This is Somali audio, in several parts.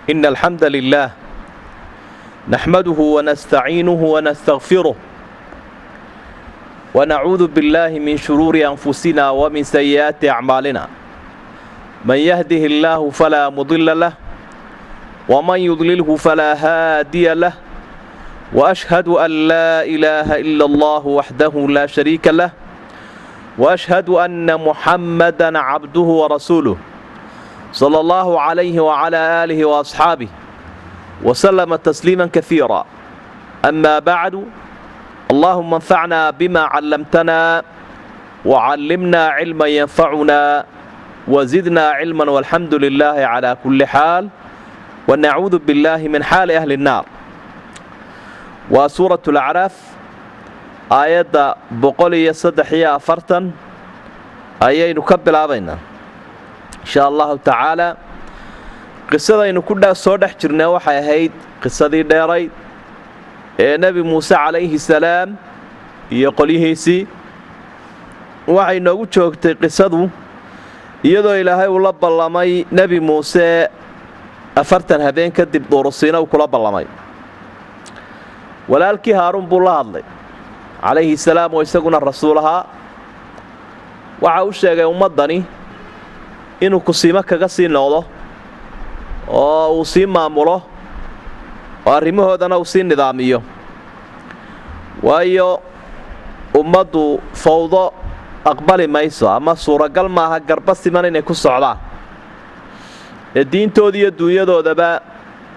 إن الحمد لله نحمده ونستعينه ونستغفره ونعوذ بالله من شرور أنفسنا ومن سيئات أعمالنا، من يهده الله فلا مضل له ومن يضلله فلا هادي له، وأشهد أن لا إله إلا الله وحده لا شريك له، وأشهد أن محمدا عبده ورسوله صلى الله عليه وعلى آله وأصحابه وسلم تسليما كثيرا. أما بعد، اللهم انفعنا بما علمتنا وعلمنا علما ينفعنا وزدنا علما، والحمد لله على كل حال، ونعوذ بالله من حال أهل النار. Waa Suurat Alacraaf, aayadda 143 ayaynu ka bilaabaynaa, insha Allahu tacaala. Qisadaynu ku soo dhex jirnay waxay ahayd qisadii dheerayd ee Nebi Muuse calayhi salaam iyo qolyihiisii. Waxay noogu joogtay qisadu iyadoo Ilaahay uu la ballamay Nebi Muuse 40 habeen kadib, Duurusiina uu kula ballamay. Walaalkii Haaruun buu la hadlay calayhi salaam, oo isaguna rasuul ahaa. Waxa u sheegay ummaddani inuu kusiimo kaga sii noqdo oo uu sii maamulo oo arrimahoodana uu sii nidaamiyo, waayo ummaddu fawdo aqbali mayso ama suuragal maaha garba siman inay ku socdaan. Ee diintooda iyo duunyadoodaba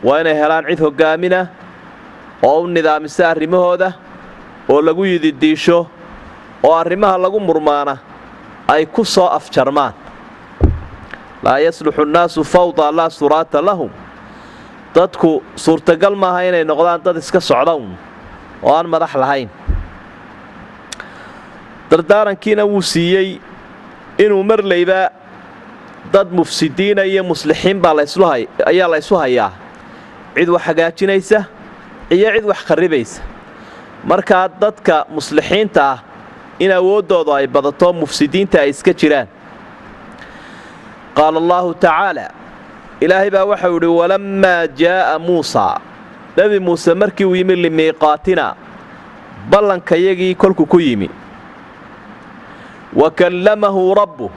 waa inay helaan cid hoggaamina oo u nidaamisa arrimahooda, oo lagu yididiisho, oo arrimaha lagu murmaana ay ku soo afjarmaan. Laa yasluxu nnaasu fawdaa laa suraata lahum. Dadku suurtagal maaha inay noqdaan dad iska socda un oo aan madax lahayn. Dardaarankiina wuu siiyey inuu marlayba dad mufsidiina iyo muslixiin baa ayaa la ysu hayaa, cid wax hagaajinaysa iyo cid wax kharribaysa. Markaa dadka muslixiinta ah in awooddoodu ay badato, mufsidiinta ay iska jiraan. Qaala Allaahu tacaala, Ilaahay baa waxau idhi: walammaa jaa'a Muusaa, Nebi Muuse markii uu yimi, limiiqaatina, ballankayagii kolkuu ku yimi, wa kallamahu rabbuh,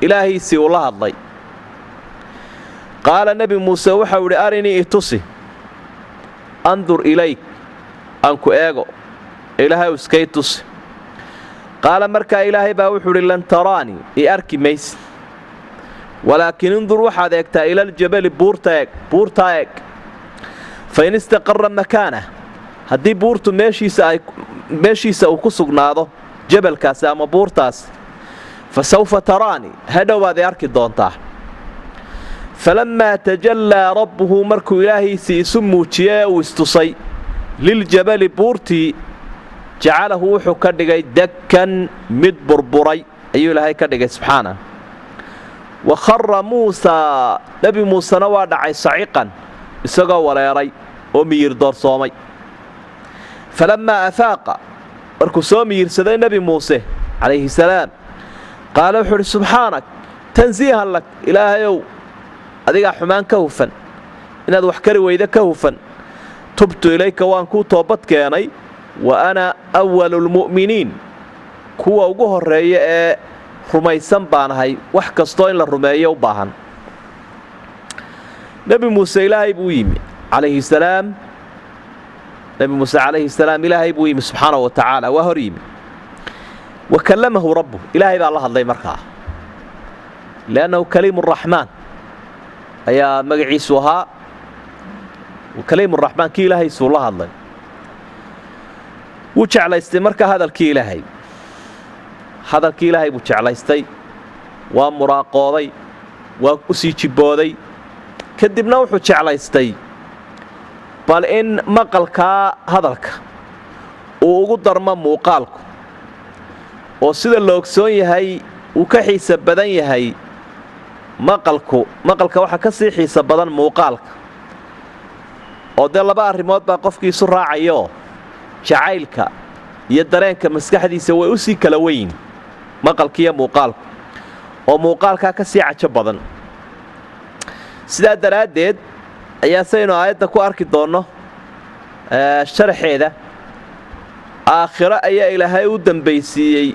Ilaahiisii uu la hadlay, qaala, Nebi Muuse waxau idhi: arinii, itusi, andur ilayk, aan ku eego, Ilaahay iskay tusi. Qaala, markaa Ilaahay baa wuxuu idhi: lan taraanii, i arki maysid, walaakiin indur, waxaad eegtaa, ilaljabali, buurta eeg, buurtaa eeg, fa in istaqarra makaanah, haddii buurtu meeshiisa ay meeshiisa uu ku sugnaado jabalkaasi ama buurtaasi, fa sawfa taraanii, hadhow baad i arki doontaa. Falammaa tajallaa rabbuhu, markuu Ilaahiisii isu muujiyey ee uu istusay, liljabali, buurtii, jacalahu, wuxuu ka dhigay, dakkan, mid burburay ayuu Ilaahay ka dhigay subxaana. Wa khara Muusaa, Nebi Muusena waa dhacay, saciqan, isagoo wareeray oo miyir doorsoomay. Falammaa afaaqa, markuu soo miyirsaday Nebi Muuse calayhi salaam, qaala, wuxuu idhi: subxaanak, tansiihan lak, Ilaahayow, adigaa xumaan ka hufan, inaad wax kari weyda ka hufan, tubtu ilayka, waan kuu toobad keenay, wa ana awalu lmu'miniin, kuwa ugu horreeya ee rumaysan baanahay wax kastoo in la rumeeyo u baahan. Nebi Muuse Ilaahay buu yimi calayhi salaam. Nebi Muuse calayhi salaam Ilaahay buu yimi subxaana wa tacaala, waa hor yimi. Wa kallamahu rabbuh, Ilaahay baa la hadlay markaa, liannahu kaliimu raxmaan ayaa magaciisu ahaa. Kaliimuraxmaan kii Ilaahaysuu la hadlay. Wuu jeclaystay markaa hadalkii Ilaahay. Hadalkii Ilaahay buu jeclaystay, waa muraaqooday, waa u sii jibbooday. Kadibna wuxuu jeclaystay bal in maqalkaa hadalka uu ugu darmo muuqaalku, oo sida la ogsoon yahay uu ka xiisa badan yahay maqalku. Maqalka waxaa ka sii xiisa badan muuqaalka, oo dee laba arrimood baa qofkii isu raacayaoo jacaylka iyo dareenka maskaxdiisa way u sii kala weyn, maqalkiiyo muuqaalku, oo muuqaalkaa ka sii cajo badan. Sidaa daraaddeed ayaa saynu aayadda ku arki doonno sharaxeeda, aakhiro ayaa Ilaahay u dambaysiiyey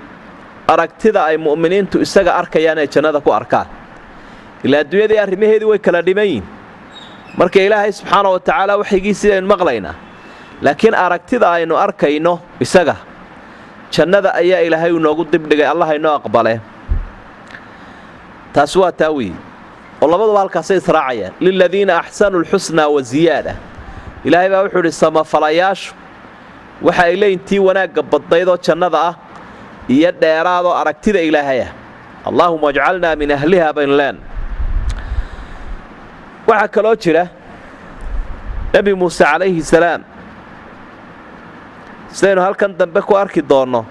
aragtida ay mu'miniintu isaga arkayaan ee jannada ku arkaan. Ilaa adduunyadii arrimaheedii way kala dhiman yihin. Marka Ilaahay subxaana wa tacaala waxyigiisii aynu maqlaynaa, laakiin aragtida aynu arkayno isaga jannada ayaa Ilaahay inoogu dibdhigay, Allah inoo aqbale. Taasi waa taa weeye, oo labaduba halkaasay israacayaan. Liladiina axsanu lxusnaa wa ziyaada. Ilaahay baa wuxuu idhi samafalayaashu waxa ay leeyihin tii wanaagga badnaydoo jannada ah iyo dheeraadoo aragtida Ilaahay ah. Allaahuma ajcalnaa min ahliha baynu leen. Waxaa kaloo jira Nebi Muuse calayhi salaam, sidaynu halkan dambe ku arki doonno,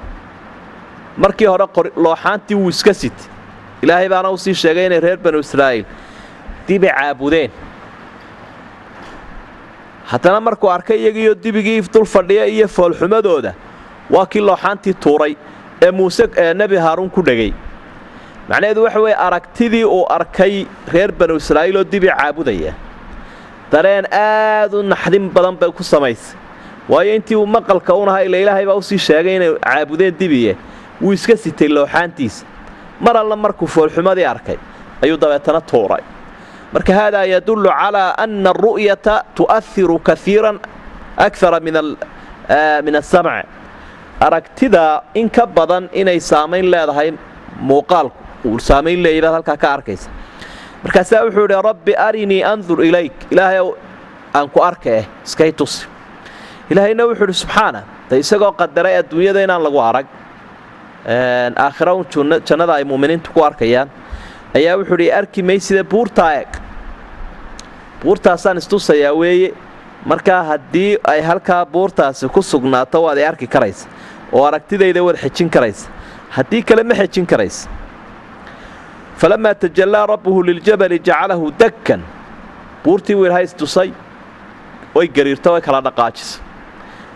markii hore looxaantii wuu iska sitay. Ilaahay baana u sii sheegay inay reer Banu Israa'iil dibi caabudeen. Haddana markuu arkay iyagiioo dibigii dul fadhiya iyo foolxumadooda, waa kii looxaantii tuuray ee Muuse ee Nebi Haaruun ku dhegay. Macnaheedu waxa weeye aragtidii uu arkay reer Banu Israa'iil oo dibi caabudaya dareen aad u naxdin badan bay ku samaysay. Waayo intii uu maqalka unahaa, ila Ilaahay baa usii sheegay inay caabudeen dibiye, wuu iska sitay looxaantiisa. Mar alla markuu foolxumadii arkay ayuu dabeetana tuuray. Marka haadaa yadullu calaa ana aru'yata tu'ahiru kaiiran akara min asamc. Aragtida in ka badan inay saamayn leedahay, muuqaalku uu saamayn leeyay baad halkaa ka arkaysa. Markaasaa wuxuu idhi rabbi arinii andur ilayk, Ilaahay aan ku arkaeh iskay tusi. Ilaahayna wuxuu idhi subxaana, de isagoo qadaray adduunyada inaan lagu arag, aakhira un jannada ay mu'miniintu ku arkayaan, ayaa wuxuu idhi arki maysida, buurtaa eeg, buurtaasaan istusayaa weeye. Markaa haddii ay halkaa buurtaasi ku sugnaato waad i arki karaysa oo aragtidayda waad xejin karaysa, haddii kale ma xejin karaysa. Falamaa tajallaa rabbuhu liljabali jacalahu dakkan. Buurtii wuu Ilaahay istusay, way gariirta, way kala dhaqaajisa.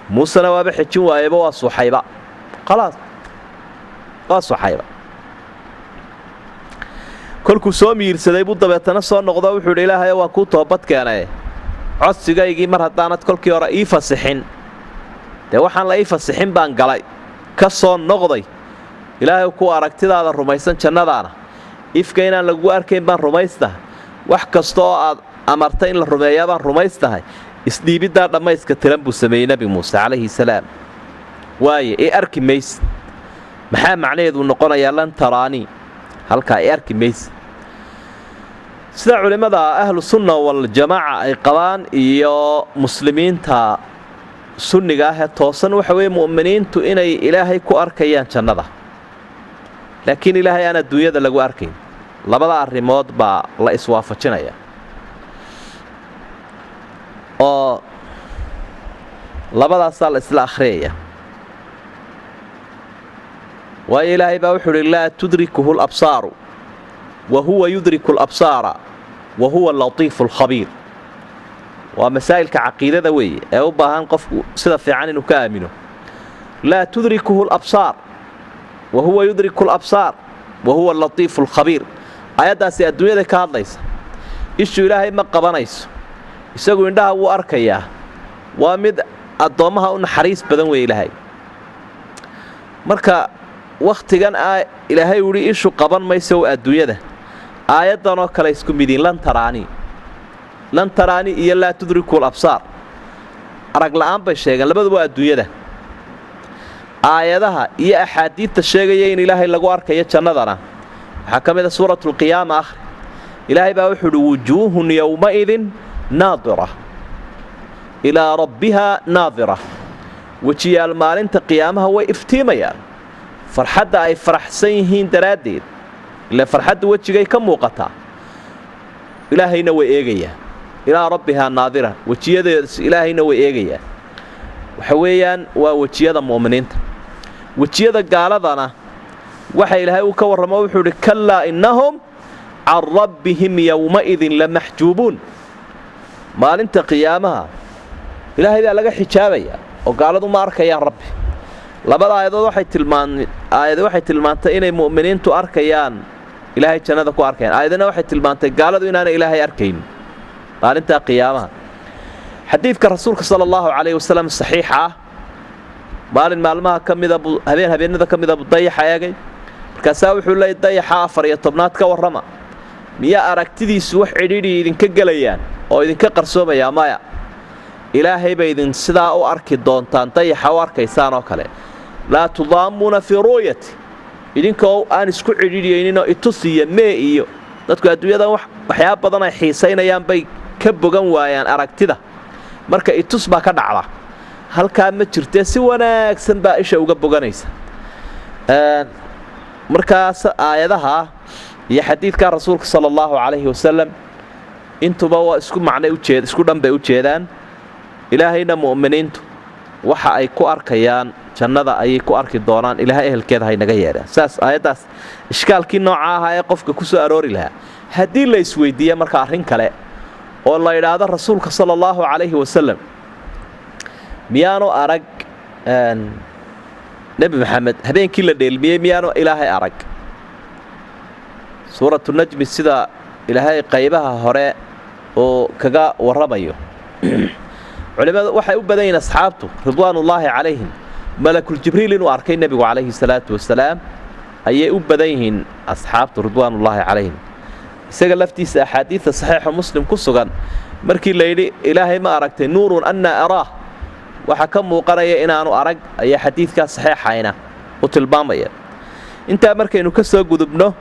Muusena waaba xejin waayeba, waa suuxayba, khalaas waa suuxayba. Kolkuu soo miirsaday buu dabeetana soo noqdo, wuxuu idhi Ilaahayo waan kuu toobad keenaye, codsigaygii mar haddaanad kolkii hore ii fasixin, dee waxaan la ii fasixin baan galay, ka soo noqday. Ilaahay kuwa aragtidaada rumaysan jannadaana ifka inaan lagugu arkayn baan rumaystahay, wax kasta oo aad amartay in la rumeeyaa baan rumaystahay. Isdhiibiddaa dhammayska tiran buu sameeyey Nebi Muuse calayhi salaam. Waaye i arki mayse maxaa macnaheedu noqonayaa? Lan taraanii halkaa i arki mayse. Sida culimmada ahlu sunna waljamaaca ay qabaan iyo muslimiinta sunniga ah ee toosan, waxa weeye mu'miniintu inay Ilaahay ku arkayaan jannada, laakiin Ilaahay aan adduunyada lagu arkayn. Labada arrimood baa la iswaafajinaya oo labadaasaa la isla akhriyaya. Waayo Ilaahay baa wuxuu uhi laa tudrikuhu alabsaaru wa huwa yudriku alabsaara wa huwa alatiifu alkhabiir. Waa masaa'ilka caqiidada weeye ee u baahan qofku sida fiican inuu ka aamino. Laa tudrikuhu alabsaar wa huwa yudriku alabsaar wa huwa alatiifu alkhabiir. Aayaddaasi adduunyada ka hadlaysa, ishu Ilaahay ma qabanayso, isagu indhaha wuu arkayaa, waa mid addoommaha u naxariis badan weeye Ilaahay. Marka wakhtigan a Ilaahay uhi ishu qaban mayso adduunyada, aayaddanoo kale isku midiin lan taraanii, lan taraanii iyo laa tudriku alabsaar arag la'aan bay sheegeen, labaduba waa adduunyada. Aayadaha iyo axaadiidta sheegaya in Ilaahay lagu arkayo jannadana waxaa ka mid a suuratulqiyaama akhri. Ilaahay baa wuxuu uhi wujuuhun yowmaidin naadira ilaa rabbihaa naadira. Wejiyaal maalinta qiyaamaha way iftiimayaan farxadda ay faraxsan yihiin daraaddeed, ile farxadda wejigay ka muuqataa, Ilaahayna way eegayaan. Ilaa rabbihaa naadira, wejiyadees Ilaahayna way eegayaan. Waxa weeyaan waa wejiyada mu'miniinta. Wejiyada gaaladana waxa Ilaahay uu ka warramo, wuxuu idhi kallaa innahum can rabbihim yowmaidin lamaxjuubuun. Maalinta qiyaamaha Ilaahay baa laga xijaabayaa oo gaaladu ma arkayaan Rabbi. Labada aayadood waxay tilmaan aayad waxay tilmaantay inay mu'miniintu arkayaan Ilaahay, jannada ku arkayaan. Aayadana waxay tilmaantay gaaladu inaanay Ilaahay arkayn. Maalinta qiyaamaha xadiidka rasuulka sala allahu calayhi wasalam saxiixa ah, maalin maalmaha ka mida buu, habeen habeenada ka mida buu dayaxa eegay. Markaasaa wuxuu leeyay, dayaxa 14aad ka warrama, miyaa aragtidiisu wax cidhiidhi idinka gelayaan oo idinka qarsoomayaa? Maya, Ilaahay bay idin sidaa u arki doontaan dayaxa u arkaysaan oo kale. Laa tudaamuuna fii ru'yati, idinkoo aan isku cidhiidhiyayninoo itusiya mee. Iyo dadku adduunyadan waxyaaba badan ay xiisaynayaan bay ka bogan waayaan aragtida. Marka itus baa ka dhacda, halkaa ma jirtee, si wanaagsan baa isha uga boganaysa. Markaas aayadaha iyo xadiidka rasuulka sala allahu calayhi wasalam intuba waa isku macnay ujeed, isku dhan bay u jeedaan. Ilaahayna mu'miniintu waxa ay ku arkayaan jannada ayay ku arki doonaan. Ilaahay ehelkeeda haynaga yeedhaan. Saas aayaddaas ishkaalkii nooca ahaa ee qofka ku soo aroori lahaa haddii la isweydiiya, marka arrin kale oo la idhaahdo, rasuulka sala allahu calayhi wasalam miyaanu arag Nebi Maxamed habeenkii la dheelmiyey? Miyaanu Ilaahay arag? Suuratu Najmi sida Ilaahay qaybaha hore uu kaga warramayo, culimmadu waxay u badan yihiin, asxaabtu ridwaanullaahi calayhim, malakuljibriil inuu arkay nebigu calayhi salaatu wasalaam ayay u badan yihiin asxaabtu ridwaanullaahi calayhim. Isaga laftiisa axaadiidta saxiixa Muslim ku sugan, markii layidhi Ilaahay ma aragtay, nuurun annaa araah, waxaa ka muuqanaya inaanu arag ayaa xadiidkaa saxiixayna u tilmaamaya. Intaa markaynu ka soo gudubno,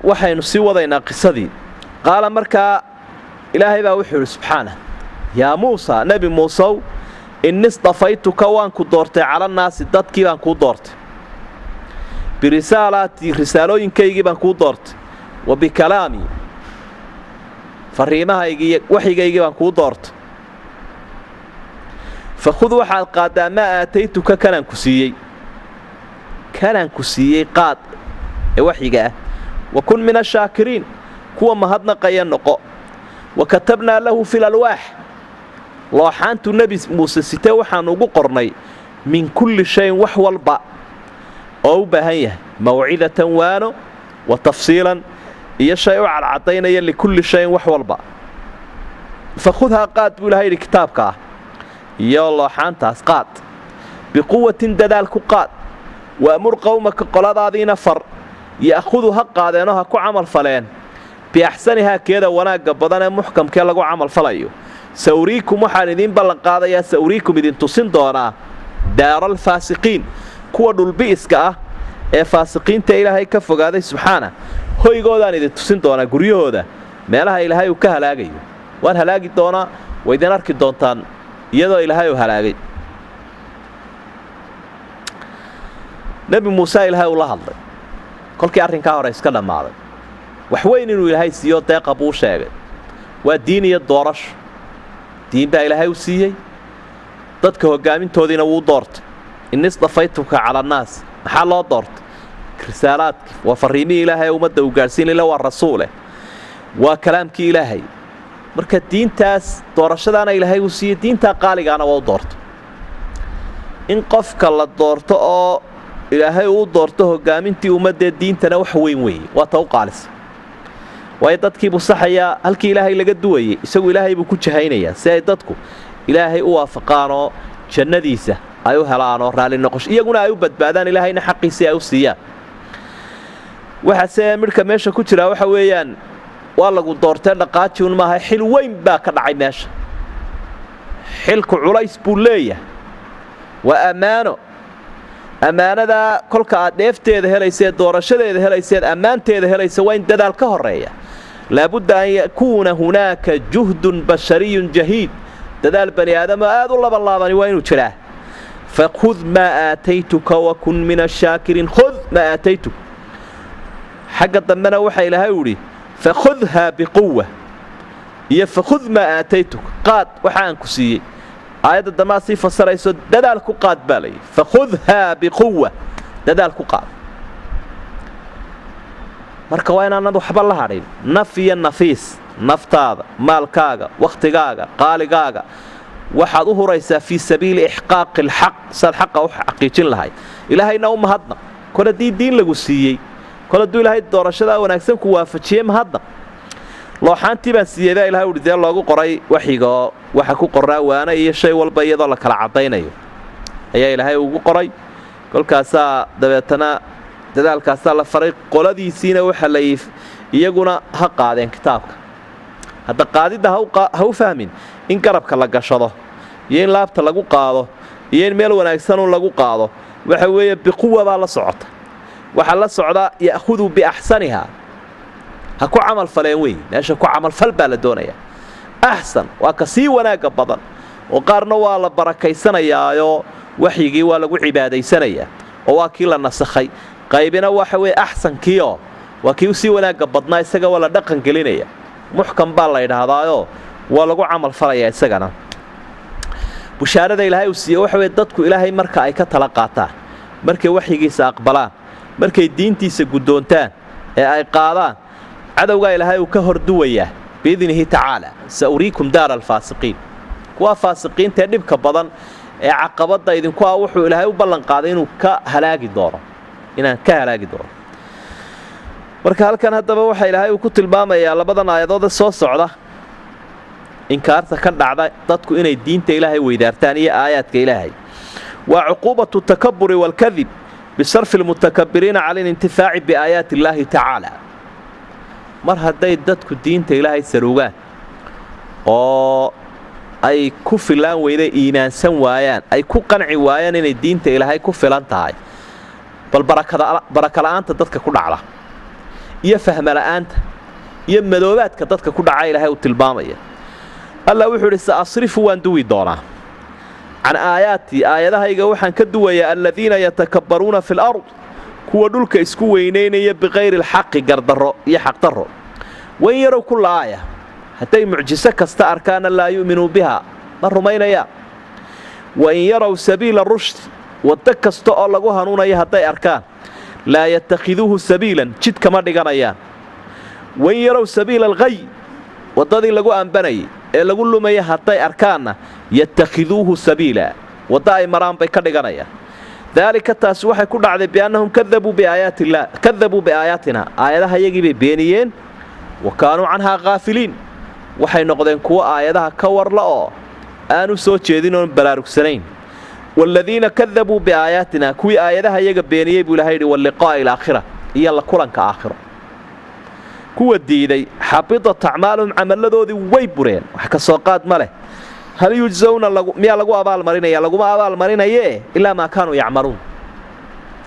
waxaynu sii wadaynaa qisadii. Qaala, markaa Ilaahay baa wuxuu yidhi subxaanah, yaa Muusa, Nebi Muusow, inni istafaytuka, waan ku doortay, calannaasi, dadkii baan kuu doortay, birisaalaatii, risaalooyinkaygii baan kuu doortay, wa bikalaamii, fariimahaygii iyo waxyigaygii baan kuu doortay. Fakhud, waxaad qaaddaa, maa aataytuka, kanaan ku siiyey, kanaan ku siiyey qaad ee waxyiga ah, wa kun min ashaakiriin, kuwa mahadnaqaya noqo. Wa katabnaa lahu fi lalwaax, looxaantu Nebi Muuse sitee waxaannu ugu qornay, min kulli shayin, wax walba oo u baahan yahay, mawcidatan, waano, wa tafsiilan, iyo shay u cadcadaynaya, likulli shayin, wax walba. Fakhudhaa, qaad buu Ilahay yidhi, kitaabka ah iyo looxaantaas qaad, biquwatin, dadaal ku qaad, waamur qowmaka, qoladaadiina far, ya'khudu, ha qaadeenoo ha ku camal faleen, biaxsanihaa, keeda wanaagga badan ee muxkamkee lagu camal falayo. Sawriikum, waxaan idiin ballanqaadayaa, sawriikum, idin tusin doonaa, daaralfaasiqiin, kuwa dhulbi'iska ah ee faasiqiinta Ilaahay ka fogaaday subxaana, hoygoodaan idin tusin doonaa, guryahooda, meelaha Ilaahay uu ka halaagayo. Waan halaagi doonaa, way idin arki doontaan iyadoo Ilaahay uu halaagay. Nebi Muuse Ilaahay uu la hadlay kolkii arrinkaa hore iska dhammaaday. Wax weyn inuu Ilaahay siiyo deeqa buu sheegay. Waa diin iyo doorasho. Diin baa Ilaahay u siiyey, dadka hoggaamintoodiina wuu doortay. Inni istafaytuka cala annaas, maxaa loo doortay? Risaalaadkii waa farriimihii Ilaahay ee ummadda uu gaadhsiin ila, waa rasuuleh, waa kalaamkii Ilaahay. Marka diintaas doorashadaana Ilaahay uu siiyey, diintaa qaaligaana waa u doortay. In qofka la doorto oo Ilaahay uu doorto hoggaamintii ummaddee diintana wax weyn weeye, waa ta u qaalisa. Waayo dadkiibuu saxayaa halkii Ilaahay laga duwayey, isagu Ilaahay buu ku jahaynayaa si ay dadku Ilaahay u waafaqaanoo jannadiisa ay u helaanoo raalli noqosho, iyaguna ay u badbaadaan, Ilaahayna xaqiisii ay u siiyaan. Waxaase midhka meesha ku jiraa waxa weeyaan, waa lagu doortee dhaqaajiun maaha, xil weyn baa ka dhacay meesha. Xilku culays buu leeyahay, waa ammaano. Ammaanadaa kolka aad dheefteeda helayseed, doorashadeeda helayseed, ammaanteeda helaysa, waa in dadaal ka horreeya. Laabudda an yakuuna hunaaka juhdun bashariyun jahiid, dadaal bani aadamo aad u labanlaabani waa inuu jiraa. Fakhud maa aataytuka wakun min ashaakiriin. Khud maa aataytuk, xagga dambena waxaa Ilaahay u idhi fakhudhaa biquwa, iyo fakhud maa aataytuk, qaad waxa aan ku siiyey. Aayadda dambaa sii fasarayso, dadaal ku qaad baa layidhi. Fakhudhaa biquwa, dadaal ku qaad. Marka waa inaanad waxba la hadhin, naf iyo nafiis, naftaada, maalkaaga, wakhtigaaga qaaligaaga waxaad u huraysaa fii sabiili ixqaaqi alxaq, saad xaqa u xaqiijin lahayd. Ilaahayna u mahadnaq kol haddii diin lagu siiyey, kol hadduu Ilaahay doorashadaa wanaagsan ku waafajiyey, mahadnaq. Looxaantii baan siiyey baa ilahay uhi dee loogu qoray waxyigaoo waxa ku qoraa waana iyo shay walba iyadoo la kala caddaynayo ayaa ilaahay ugu qoray. Kolkaasaa dabeetana dadaalkaasaa la faray, qoladiisiina waxa la iyaguna ha qaadeen kitaabka. Hadda qaadidda ha u fahmin in garabka la gashado iyo in laabta lagu qaado iyo in meel wanaagsanuun lagu qaado. Waxa weeye biquwa baa la socota, waxaa la socdaa ya'khudu biaxsaniha, ha ku camalfaleen wey, meesha ku camalfal baa la doonayaa. Axsan waa ka sii wanaagga badan, oo qaarna waa la barakaysanayaaoo waxyigii waa lagu cibaadaysanayaa oo waa kii la nasakhay. Qaybina waxa weeye axsankiioo waa kii usii wanaagga badnaa, isaga waa la dhaqan gelinaya, muxkam baa la idhaahdaayoo waa lagu camalfalayaa isagana. Bushaarada ilaahay uu siiye waxa weye dadku ilaahay marka ay ka tala qaataan, markay waxyigiisa aqbalaan, markay diintiisa guddoontaan ee ay qaadaan, cadowgaa ilaahay uu ka horduwayaa biidnihi tacaala. Sa uriikum daara alfaasiqiin, kuwa faasiqiintaee dhibka badan ee caqabadda idinku ah wuxuu ilaahay u ballanqaaday inuu ka halaagi doono, inaan ka halaagi doono. Marka halkan haddaba waxa ilaahay uu ku tilmaamayaa labadan aayadoode soo socda inkaarta ka dhacda dadku inay diinta ilaahay weydaartaan iyo aayaadka ilaahay. Waa cuquubatu takaburi waalkadib bisarfi lmutakabiriina cala alintifaaci biaayaati illaahi tacaala. Mar hadday dadku diinta ilaahay sarugaan oo ay ku filaan weyda, iimaansan waayaan, ay ku qanci waayaan inay diinta ilaahay ku filan tahay, bal barakala'aanta dadka ku dhacda iyo fahmala'aanta iyo madoobaadka dadka ku dhaca ilaahay uu tilmaamaya. Allah wuxuu idhi sa asrifu, waan duwi doonaa can aayaatii, aayadahayga waxaan ka duwayaa aladiina yatakabbaruuna fi lard, kuwa dhulka isku weynaynaya bikayri alxaqi, gardarro iyo xaqdarro. Wain yarow kulla aaya, hadday mucjiso kasta arkaana laa yu'minuu biha, ma rumaynayaan. Wain yarow sabiila rushdi, waddo kasta oo lagu hanuunaya hadday arkaan, laa yatakhiduuhu sabiilan, jid kama dhiganayaan. Wain yarow sabiila alghay, waddadii lagu ambanayay ee lagu lumaya hadday arkaanna, yatakhiduuhu sabiila, waddo ay maraan bay ka dhiganayaan. Daalika taasi waxay ku dhacday biannahum kadabuu biaayaatillaah, kadabuu biaayaatina, aayadaha iyagii bay beeniyeen, wa kaanuu canhaa khaafiliin, waxay noqdeen kuwo aayadaha ka warla oo aanu soo jeedin oon baraarugsanayn. Waaladiina kadabuu biaayaatina, kuwii aayadaha iyaga beeniyey buu ilahay yidhi, waliqaa'i alaakhira, iyo la kulanka aakhiro kuwa diiday, xabidat acmaaluhum, camalladoodii way bureen, wax ka soo qaad ma leh. Hal yujsawna, miyaa lagu abaalmarinaya? Laguma abaalmarinayee ilaa maa kaanuu yacmaluun,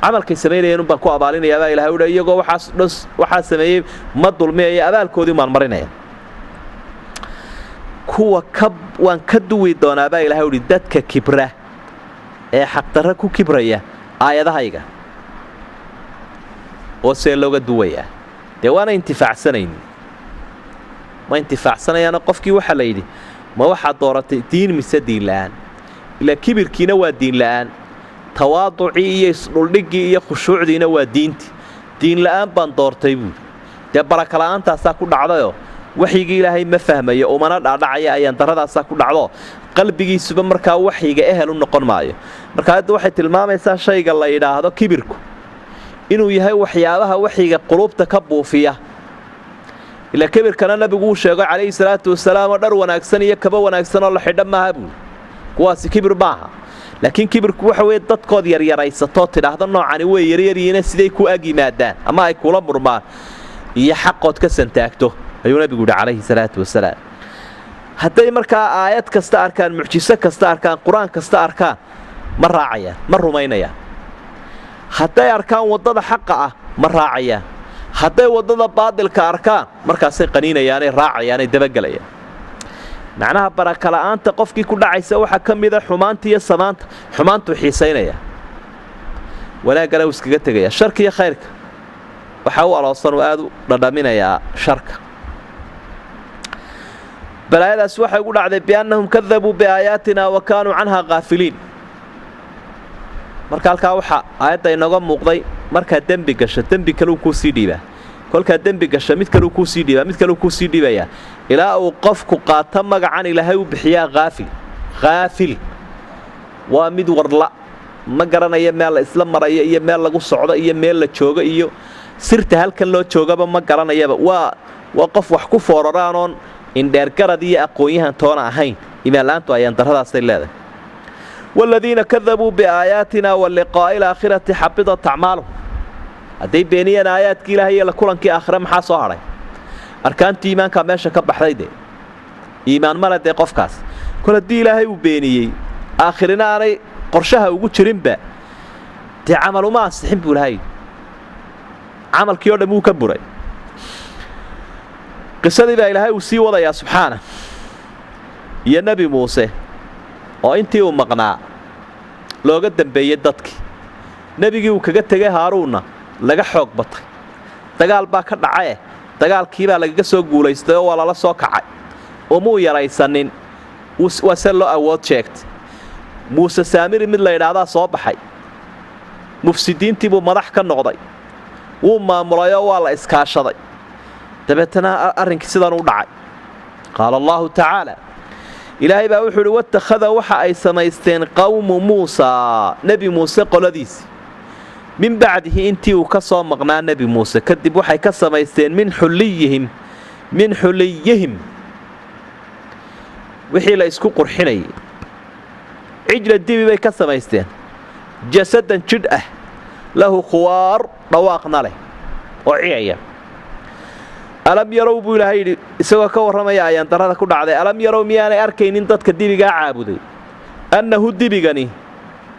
camalkay samaynayeen unbaan ku abaalinayaabaa ilahay uhi, iyagoo waxaas dhan waxaa sameeyey ma dulmiyaya, abaalkoodii umaan marinaya. Kuwa ka waan ka duwi doonaabaa ilahay uhi dadka kibra ee xaqdarra ku kibraya aayadahayga, oo see looga duwayaa? Dee waana intifaacsanayn, ma intifaacsanayaana. Qofkii waxaa la yidhi ma waxaad dooratay diin mise diin la'aan? Ilaa kibirkiina waa diin la'aan, tawaaducii iyo isdhuldhiggii iyo khushuucdiina waa diintii. Diin la'aan baan doortay buuli. Dee barakala'aantaasaa ku dhacdayoo waxyigii ilaahay ma fahmayo, umana dhaadhacaya, ayaan darradaasaa ku dhacdo, qalbigiisuba markaa waxyiga ehel u noqon maayo. Marka hadda waxay tilmaamaysaa shayga la yidhaahdo kibirku inuu yahay waxyaabaha waxyiga quluubta ka buufiya. Ilaa kibirkana nabigu uu sheego calayhi salaatu wasalaam oo dhar wanaagsan iyo kaba wanaagsan oo la xidho maaha buuli, kuwaasi kibir maaha. Laakiin kibirku waxa weeye dadkood yaryaraysatoo tidhaahdo noocani way yaryaryihiina siday ku ag yimaadaan ama ay kula murmaan, iyo xaqood ka santaagto, ayuu nabigu yidhi calayhi salaatu wasalaam. Hadday markaa aayad kasta arkaan, mucjiso kasta arkaan, qur-aan kasta arkaan, ma raacayaan, ma rumaynayaan. Hadday arkaan waddada xaqa ah, ma raacayaan. Hadday waddada baadilka arkaan, markaasay qaniinayaanay raacayaanay dabagelayaan. Macnaha barakala'aanta qofkii ku dhacaysa waxaa ka mida xumaanta iyo samaanta. Xumaantuu xiisaynaya, wanaaggana uu iskaga tegaya. Sharka iyo khayrka waxaa u aloosan uu aada u dhadhaminayaa sharka. Balaayadaas waxay ugu dhacday biannahum kadabuu biaayaatina wa kaanuu canhaa khaafiliin. Marka halkaa waxaa aayadda inooga muuqday, markaa dembi gasho dembi kaleu kuusii dhiibaa, kolkaa dembi gasho mid kaleu kuusii dhiibaa, mid kaleu kuusii dhiibayaa, ilaa uu qofku qaato magacan ilaahay u bixiyaa haafil. Haafil waa mid warla, ma garanaya meel la isla maraya iyo meel lagu socdo iyo meel la joogo iyo sirta halkan loo joogaba ma garanayaba. Waa Waa qof wax ku fooraraanoon indheergarad iyo aqoon-yahan toona ahayn. Iimaanla'aantu ayaan darradaasay leedahay. Waaladiina kadabuu biaayaatina wa liqaa'i alaakhirati xabidat acmaaluhum. Hadday beeniyeen aayaadkii ilaahay iyo la kulankii aakhire, maxaa soo hadhay? Arkaantii iimaankaa meesha ka baxday dee. Iimaan male dee qofkaas. Kol haddii ilaahay uu beeniyey, aakhirina aanay qorshaha ugu jirinba, dee camal uma ansixin buu ilahay, camalkii o dhan wuu ka buray. Qisadii baa ilaahay uu sii wadayaa subxaana, iyo Nebi Muuse oo intii uu maqnaa looga dambeeyey dadkii. Nebigii uu kaga tegay Haaruunna laga xoog batay, dagaal baa ka dhacae, dagaalkiibaa lagaga soo guulaystay oo waa lala soo kacay. Umuu yaraysanin, waa se loo awood sheegtay. Muuse Saamiri mid la yidhaahdaa soo baxay, mufsidiintii buu madax ka noqday, wuu maamulayoo waa la iskaashaday. Dabeetana arrinkii sidan u dhacay. Qaala allaahu tacaala, Ilaahay baa wuxuu idhi: watakhada, waxa ay samaysteen, qowmu Muusaa, Nebi Muuse qoladiisii, min bacdihi, intii uu ka soo maqnaa Nebi Muuse kadib, waxay ka samaysteen min xulliyihim, min xuliyihim, wixii la isku qurxinayay, cijla, dibi bay ka samaysteen, jasadan, jidh ah, lahu khuwaar, dhawaaqna leh oo ciyaya. Alam yarow, buu Ilaahay yidhi isagoo ka warramaya ayaan darrada ku dhacday, alam yarow, miyaanay arkaynin dadka dibigaa caabuday, annahu dibigani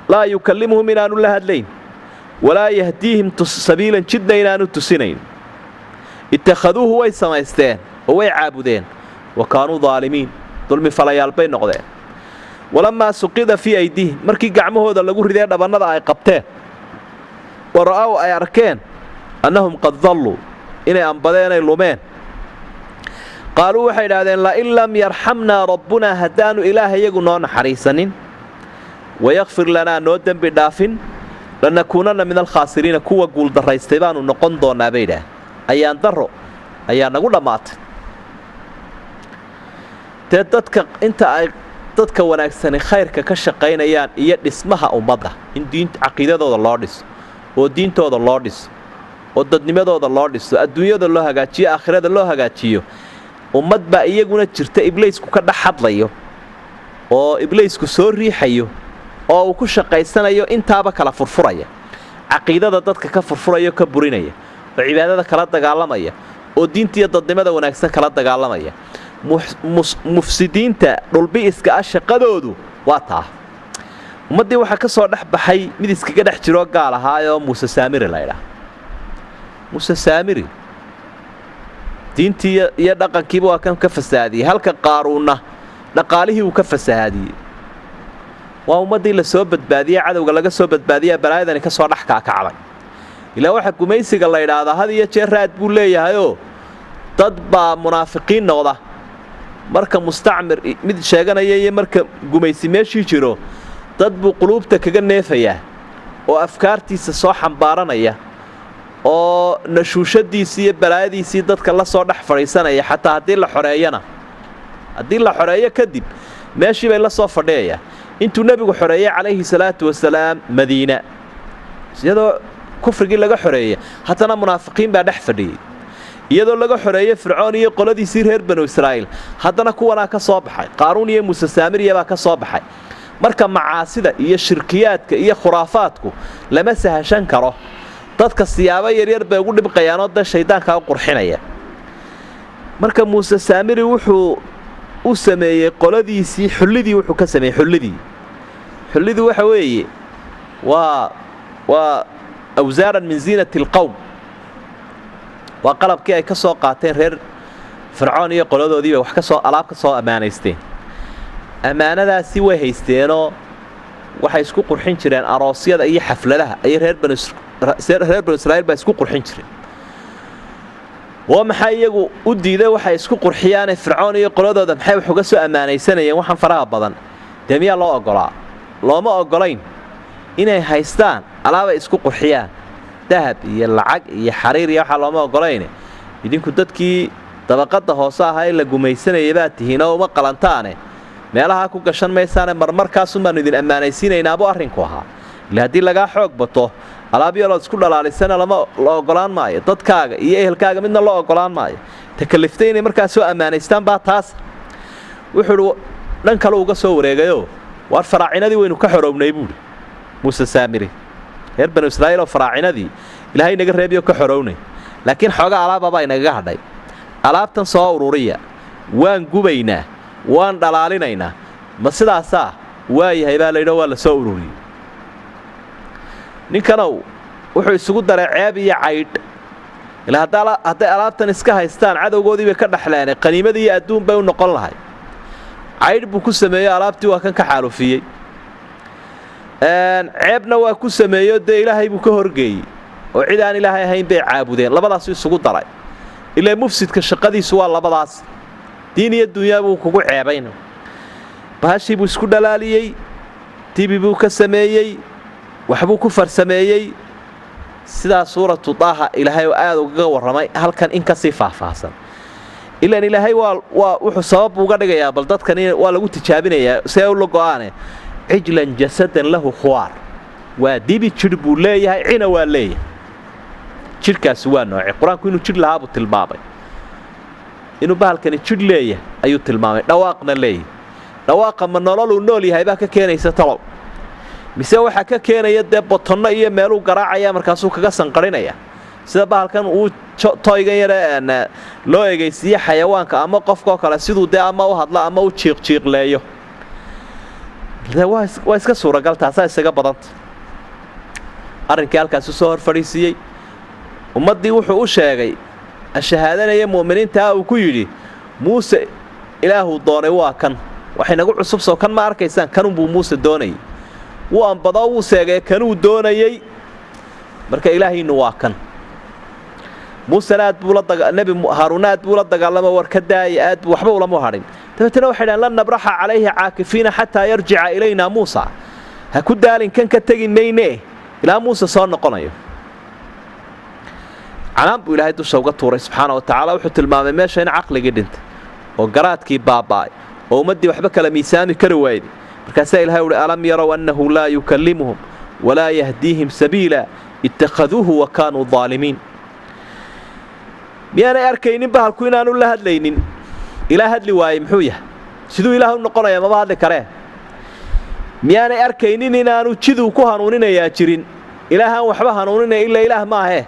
laa yukallimuhum, inaanu la hadlayn, walaa yahdiihim sabiilan, jidna inaanu tusinayn? Ittakhaduuhu, way samaysteen oo way caabudeen, wa kaanuu daalimiin, dulmi falayaal bay noqdeen. Walammaa suqida fii aydiihim, markii gacmahooda lagu ridee dhabannada ay qabteen, wa ra'ow, ay arkeen, annahum qad dalluu, inay ambadeenay lumeen, qaaluu, waxay idhahdeen: lain lam yarxamnaa rabbunaa, haddaanu Ilaah iyagu noo naxariisanin, wayakfir lanaa, noo dembi dhaafin, lanakuunanna min alkhaasiriina, kuwa guuldarraystay baanu noqon doonnaa, bay idhaah. Ayaan darro ayaa nagu dhammaatay dee. Dadka inta ay dadka wanaagsani khayrka ka shaqaynayaan iyo dhismaha ummadda, in diin caqiidadooda loo dhiso oo diintooda loo dhiso oo dadnimadooda loo dhiso, adduunyada loo hagaajiyo, aakhirada loo hagaajiyo, ummad baa iyaguna jirta ibliisku ka dhex hadlayo oo ibliisku soo riixayo oo uu ku shaqaysanayo, intaaba kala furfuraya, caqiidada dadka ka furfuraya, ka burinaya, oo cibaadada kala dagaalamaya, oo diinta iyo dadnimada wanaagsan kala dagaalamaya. Mufsidiinta dhulbi'iska ah shaqadoodu waa taa. Ummaddii waxaa ka soo dhex baxay mid iskaga dhex jiroo gaal ahaayoo Muuse Saamiri laydhaah. Muuse Saamiri diintii iyo dhaqankiiba waa kan ka fasahaadiyey, halka Qaaruunna dhaqaalihii uu ka fasahaadiyey. Waa ummaddii la soo badbaadiyey, cadowga laga soo badbaadiyaa, balaayadani ka soo dhex kaakacday. Ilaa waxaa gumaysiga la yidhaahdaa had iyo jeer raad buu leeyahayoo dad baa munaafiqiin noqda marka mustacmir mid sheeganaya iyo marka gumaysi meeshii jiro. Dad buu quluubta kaga neefayaa oo afkaartiisa soo xambaaranaya oo nashuushadiisii iyo balaayadiisii dadka la soo dhex fadhiisanaya. Xataa haddii la xoreeyana, haddii la xoreeyo kadib, meeshii bay la soo fadhiyayaa. Intuu Nebigu xoreeyey calayhi salaatu wasalaam Madiina, iyadoo kufrigii laga xoreeyey, haddana munaafiqiin baa dhex fadhiyey. Iyadoo laga xoreeyey Fircoon iyo qoladiisii reer Banu Israa'iil, haddana kuwanaa ka soo baxay, Qaaruun iyo Muuse Saamiriya baa ka soo baxay. Marka macaasida iyo shirkiyaadka iyo khuraafaadku lama sahashan karo. Dadka siyaabo yaryar bay ugu dhibqayaanoo dee shayddaankaa u qurxinaya. Marka Muuse Saamiri wuxuu u sameeyey qoladiisii xullidii, wuxuu ka sameeyey xullidii. Xullidii waxa weeye waa awsaaran min ziinati alqowm, waa qalabkii ay ka soo qaateen reer Fircoon iyo qoladoodiibay wax kasoo alaab ka soo ammaanaysteen. Ammaanadaasi way haysteenoo waxay isku qurxin jireen aroosyada iyo xafladaha ayay reer Banu Israa'iil baa isku qurxin jireen. Waa maxaa iyagu u diiday waxay isku qurxiyaane? Fircoon iyo qoladooda maxay wax uga soo ammaanaysanayeen waxaan faraha badan? Dee miyaa loo oggolaa? Looma oggolayn inay haystaan alaabay isku qurxiyaan, dahab iyo lacag iyo xariir iyo waxaa looma oggolayne. Idinku dadkii dabaqadda hoose ahaa ee la gumaysanayay baad tihiin oo uma qalantaane, meelahaa ku gashan maysaane, marmarkaasun baanu idin ammaanaysiinaynaabuu arrinku ahaa. Ila haddii lagaa xoog bato, Alaab yarood isku dhalaalisana lama la ogolaan maayo, dadkaaga iyo ehelkaaga midna loo ogolaan maayo. Takaliftay inay markaa soo ammaanaystaan baa taas. Wuxuu idhi dhan kale uga soo wareegayoo, waar faraacinadii waynu ka xorownay buuhi Muuse Saamiri. Reer Banu Israa'iil oo faraacinadii Ilaahay naga reebiyo ka xorownay, laakiin xooga alaababaa inagaga hadhay. Alaabtan soo ururiya, waan gubaynaa, waan dhalaalinaynaa. Ma sidaasaa waayahay baa laydho, waa la soo ururiyey. Ninkanow wuxuu isugu daray ceeb iyo caydh. Ilaa hadday alaabtan iska haystaan cadowgoodii bay ka dhexleene, qaniimadii iyo adduun bay u noqon lahay. Caydh buu ku sameeyo, alaabtii waa kan ka xaalufiyey. Ceebna waa ku sameeyo, dee Ilaahay buu ka horgeeyey oo cid aan Ilaahay ahayn bay caabudeen. Labadaasu isugu daray. Ilaa mufsidka shaqadiisu waa labadaas, diin iyo dunyaa buu kugu ceebayn. Bahashii buu isku dhalaaliyey, dibi buu ka sameeyey, waxbuu ku farsameeyey. Sidaa suuratu Daaha Ilaahay oo aada ugaga warramay, halkan in kasii faahfaahsan. Ilaan Ilaahay waa wuxuu sabab uga dhigayaa, bal dadkan waa lagu tijaabinayaa see ula go'aane. Cijlan jasadan lahu khuwaar, waa dibi jidh buu leeyahay, cina waa leeyahay. Jidhkaasi waa nooce? Qur-aanku inuu jidh lahaa buu tilmaamay, inuu bahalkani jidh leeyahay ayuu tilmaamay, dhawaaqna leeyahay. Dhawaaqa ma nololuu nool yahay baa ka keenaysa talow, mise waxaa ka keenaya dee botonno iyo meeluu garaacaya markaasuu kaga sanqarinaya, sida bahalkan uu toygan yare loo egaysiiye xayawaanka ama qofkaoo kale, siduu dee ama u hadlo ama u jiiqjiiqleeyo? Waa iska suuragal, taasaa isaga badanta. Arrinkii halkaasu soo hor fadhiisiiyey ummaddii, wuxuu u sheegay shahaadanaya mu'miniintaa uu ku yidhi, Muuse Ilaahuu doonay waa kan, waxay nagu cusub soo kan ma arkaysaan? Kanunbuu Muuse doonayay. Wuu ambadoo wuu seegay kanuu doonayey. Marka Ilaahiinnu waa kan. Muusena aad buu la, Nebi Haaruunna aad buu la dagaalamo, war ka daaya, aad buu waxba ulama hadhin. Dabeetana waxay dhahan, lan nabraxa calayhi caakifiina xataa yarjica ilaynaa Muusa. Ha ku daalin, kan ka tegi maynee ilaa Muuse soo noqonayo. Canaan buu Ilaahay dusha uga tuuray subxaana wa tacaala. Wuxuu tilmaamay meesha in caqligii dhintay oo garaadkii baaba'ay oo ummaddii waxba kala miisaami kari waayday. Markaasaa Ilahay uhi, alam yarow annahu laa yukallimuhum walaa yahdiihim sabiila ittakhaduuhu wa kaanuu daalimiin. Miyaanay arkaynin bahalku inaanu la hadlaynin? Ilaa hadli waayey muxuu yahay? Siduu Ilaah u noqonaya? Maba hadli karee. Miyaanay arkaynin inaanu jiduu ku hanuuninayaa jirin? Ilaahaan waxba hanuuninaya ilaa Ilaah maahee.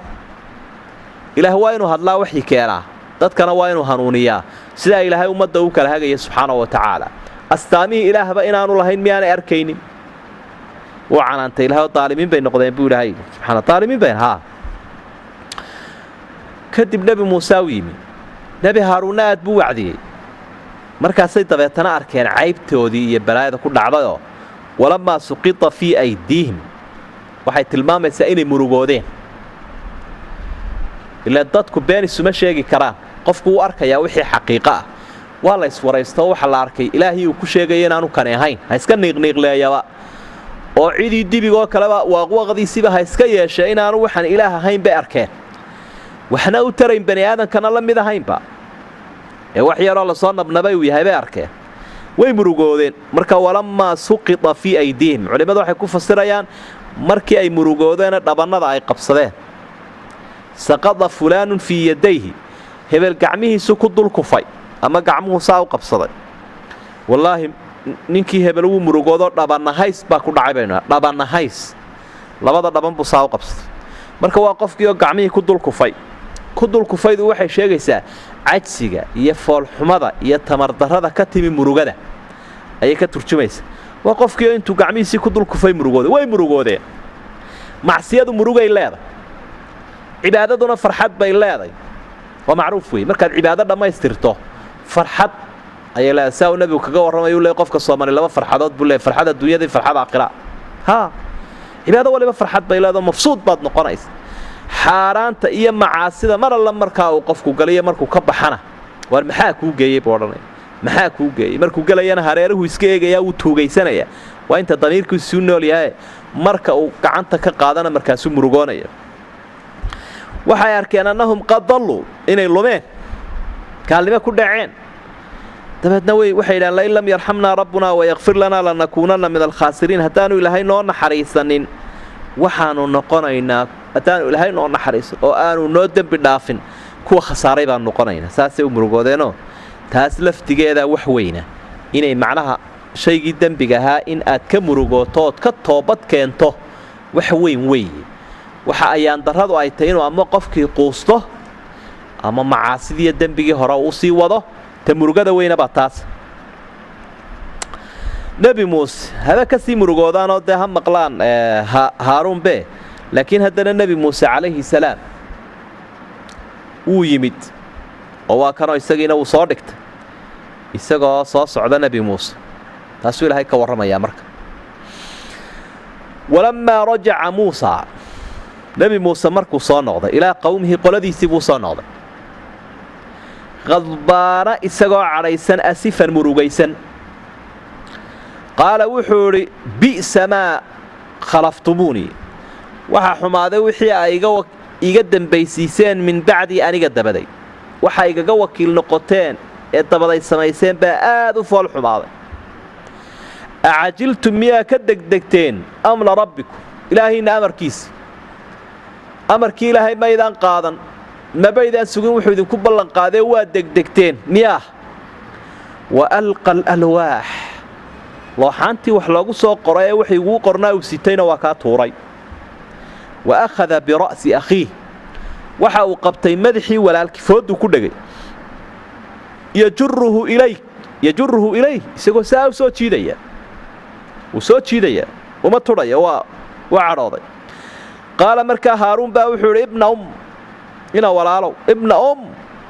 Ilaah waa inuu hadlaa, waxyi keenaa, dadkana waa inuu hanuuniyaa. Sidaa Ilaahay ummadda uu kala hagaya subxaana wa tacaala. Astaamihii Ilaahba inaanu lahayn miyaanay arkaynin? Wuu canaantay Ilahay oo daalimiin bay noqdeen buu Ilaahay subxaana, daalimiin bay haa. Kadib Nebi Muuse u yimi, Nebi Haaruunna aad buu wacdiyey. Markaasay dabeetana arkeen caybtoodii iyo balaayada ku dhacdayoo, walamaa suqita fii aydiihim, waxay tilmaamaysaa inay murugoodeen. Ilaa dadku been isuma sheegi karaan, qofku wuu arkayaa wixii xaqiiqo ah. Waa la iswaraysto, waxa la arkay Ilaahii uu ku sheegaya inaanu kani ahayn. Ha iska niiqniiqleeyaba oo cidii dibigoo kaleba waaqwaqdiisiiba ha iska yeeshee, inaanu waxaan Ilaah ahayn bay arkeen, waxna u tarayn, bani aadamkana la mid ahaynba, ee wax yaroo lasoo nabnabay uu yahay bay arkeen. Way murugoodeen. Marka walamaa suqita fii aydiihim, culimmadu waxay ku fasirayaan markii ay murugoodeena dhabannada ay qabsadeen. Saqada fulaanun fii yadayhi, hebel gacmihiisu ku dul kufay ama gacmuhu saa u qabsaday. Wallaahi ninkii hebel wuu murugoodoo dhabanahays baa ku dhacay baynu. Dhabanahays, labada dhaban buu saa u qabsaday. Marka waa qofkii oo gacmihii ku dul kufay. Ku dul kufaydu waxay sheegaysaa cajsiga iyo foolxumada iyo tamardarrada ka timi murugada ayay ka turjumaysaa. Waa qofkii oo intuu gacmihiisii ku dul kufay murugooday. Way murugoodeen. Macsiyadu murugay leeday, cibaadaduna farxad bay leeday. Waa macruuf wey, markaad cibaado dhammaystirto farxad ayay leedahay. Saa uu Nebigu kaga warramayu leey, qofka Soomali laba farxadood buu leey, farxad adduunyada iyo farxad aakhira. Haa, cibaado waliba farxad bay leedaho, mafsuud baad noqonaysa. Xaaraanta iyo macaasida mar alla markaa uu qofku galiyo, markuu ka baxana, waar maxaa kuu geeyey buu odhanaya. Maxaa kuu geeyey? Markuu gelayana hareeruhu iska eegayaa, wuu tuugaysanayaa, waa inta damiirkiisuu nool yahay. Marka uu gacanta ka qaadana markaasuu murugoonaya. Waxay arkeen annahum qad dalluu, inay lumeen, gaalnimo ku dhaceen. Dabeedna way waxay yidhahan, lain lam yarxamnaa rabbunaa wayakfir lanaa lanakuunanna min alkhaasiriin. Haddaanu Ilaahay noo naxariisanin Waxaanu noqonaynaa haddaanu ilaahay noo naxariisan oo aanu noo dembi dhaafin kuwa khasaaray baanu noqonaynaa. Saasay u murugoodeenoo taas laftigeedaa wax weyna inay macnaha shaygii dembiga ahaa in aad ka murugooto ood ka toobad keento wax weyn weeye. Waxa ayaan darradu ay tahay inuu ama qofkii quusto ama macaasidiiyo dembigii hore uu sii wado. Ta murugada weynabaa taas. Nebi Muuse haba ka sii murugoodaanoo dee ha maqlaan Haaruun be, laakiin haddana Nebi Muuse calayhi salaam wuu yimid oo waa kanoo isagiina wuu soo dhigtay isagoo soo socda Nebi Muuse. Taasuu Ilaahay ka warramayaa marka. Walammaa rajaca Muusaa, Nebi Muuse markuu soo noqday ilaa qowmihii qoladiisii buu soo noqday, qadbaana isagoo cadhaysan, asifan murugaysan. Qaala wuxuu idhi bi'sa maa khalaftumuunii, waxaa xumaaday wixii ay iga dembaysiiseen, min bacdii aniga dabaday waxa igaga wakiil noqoteen ee dabaday samayseen baa aad u fool xumaaday. Acajiltum, miyaa ka degdegteen, amra rabbikum, Ilaahiinna amarkiisa? Amarkii Ilaahay maydaan qaadan, mabaydaan sugin wuxuu idinku ballanqaadee, waa degdegteen miyaah? Wa alqa alalwaax, looxaantii wax loogu soo qoray ee wixii iguu qornaa uu sitayna waa kaa tuuray. Wa akhada bira'si akhiih, waxa uu qabtay madaxii walaalkii, foodduu ku dhegay, yajuruhu ilayh, yajuruhu ilayh, isagoo saa u soo jiidaya, wuu soo jiidaya, uma tudhaya, waa cadhooday. Qaala markaa Haaruun baa wuxuu idhi ibna um, ina walaalow, ibna um,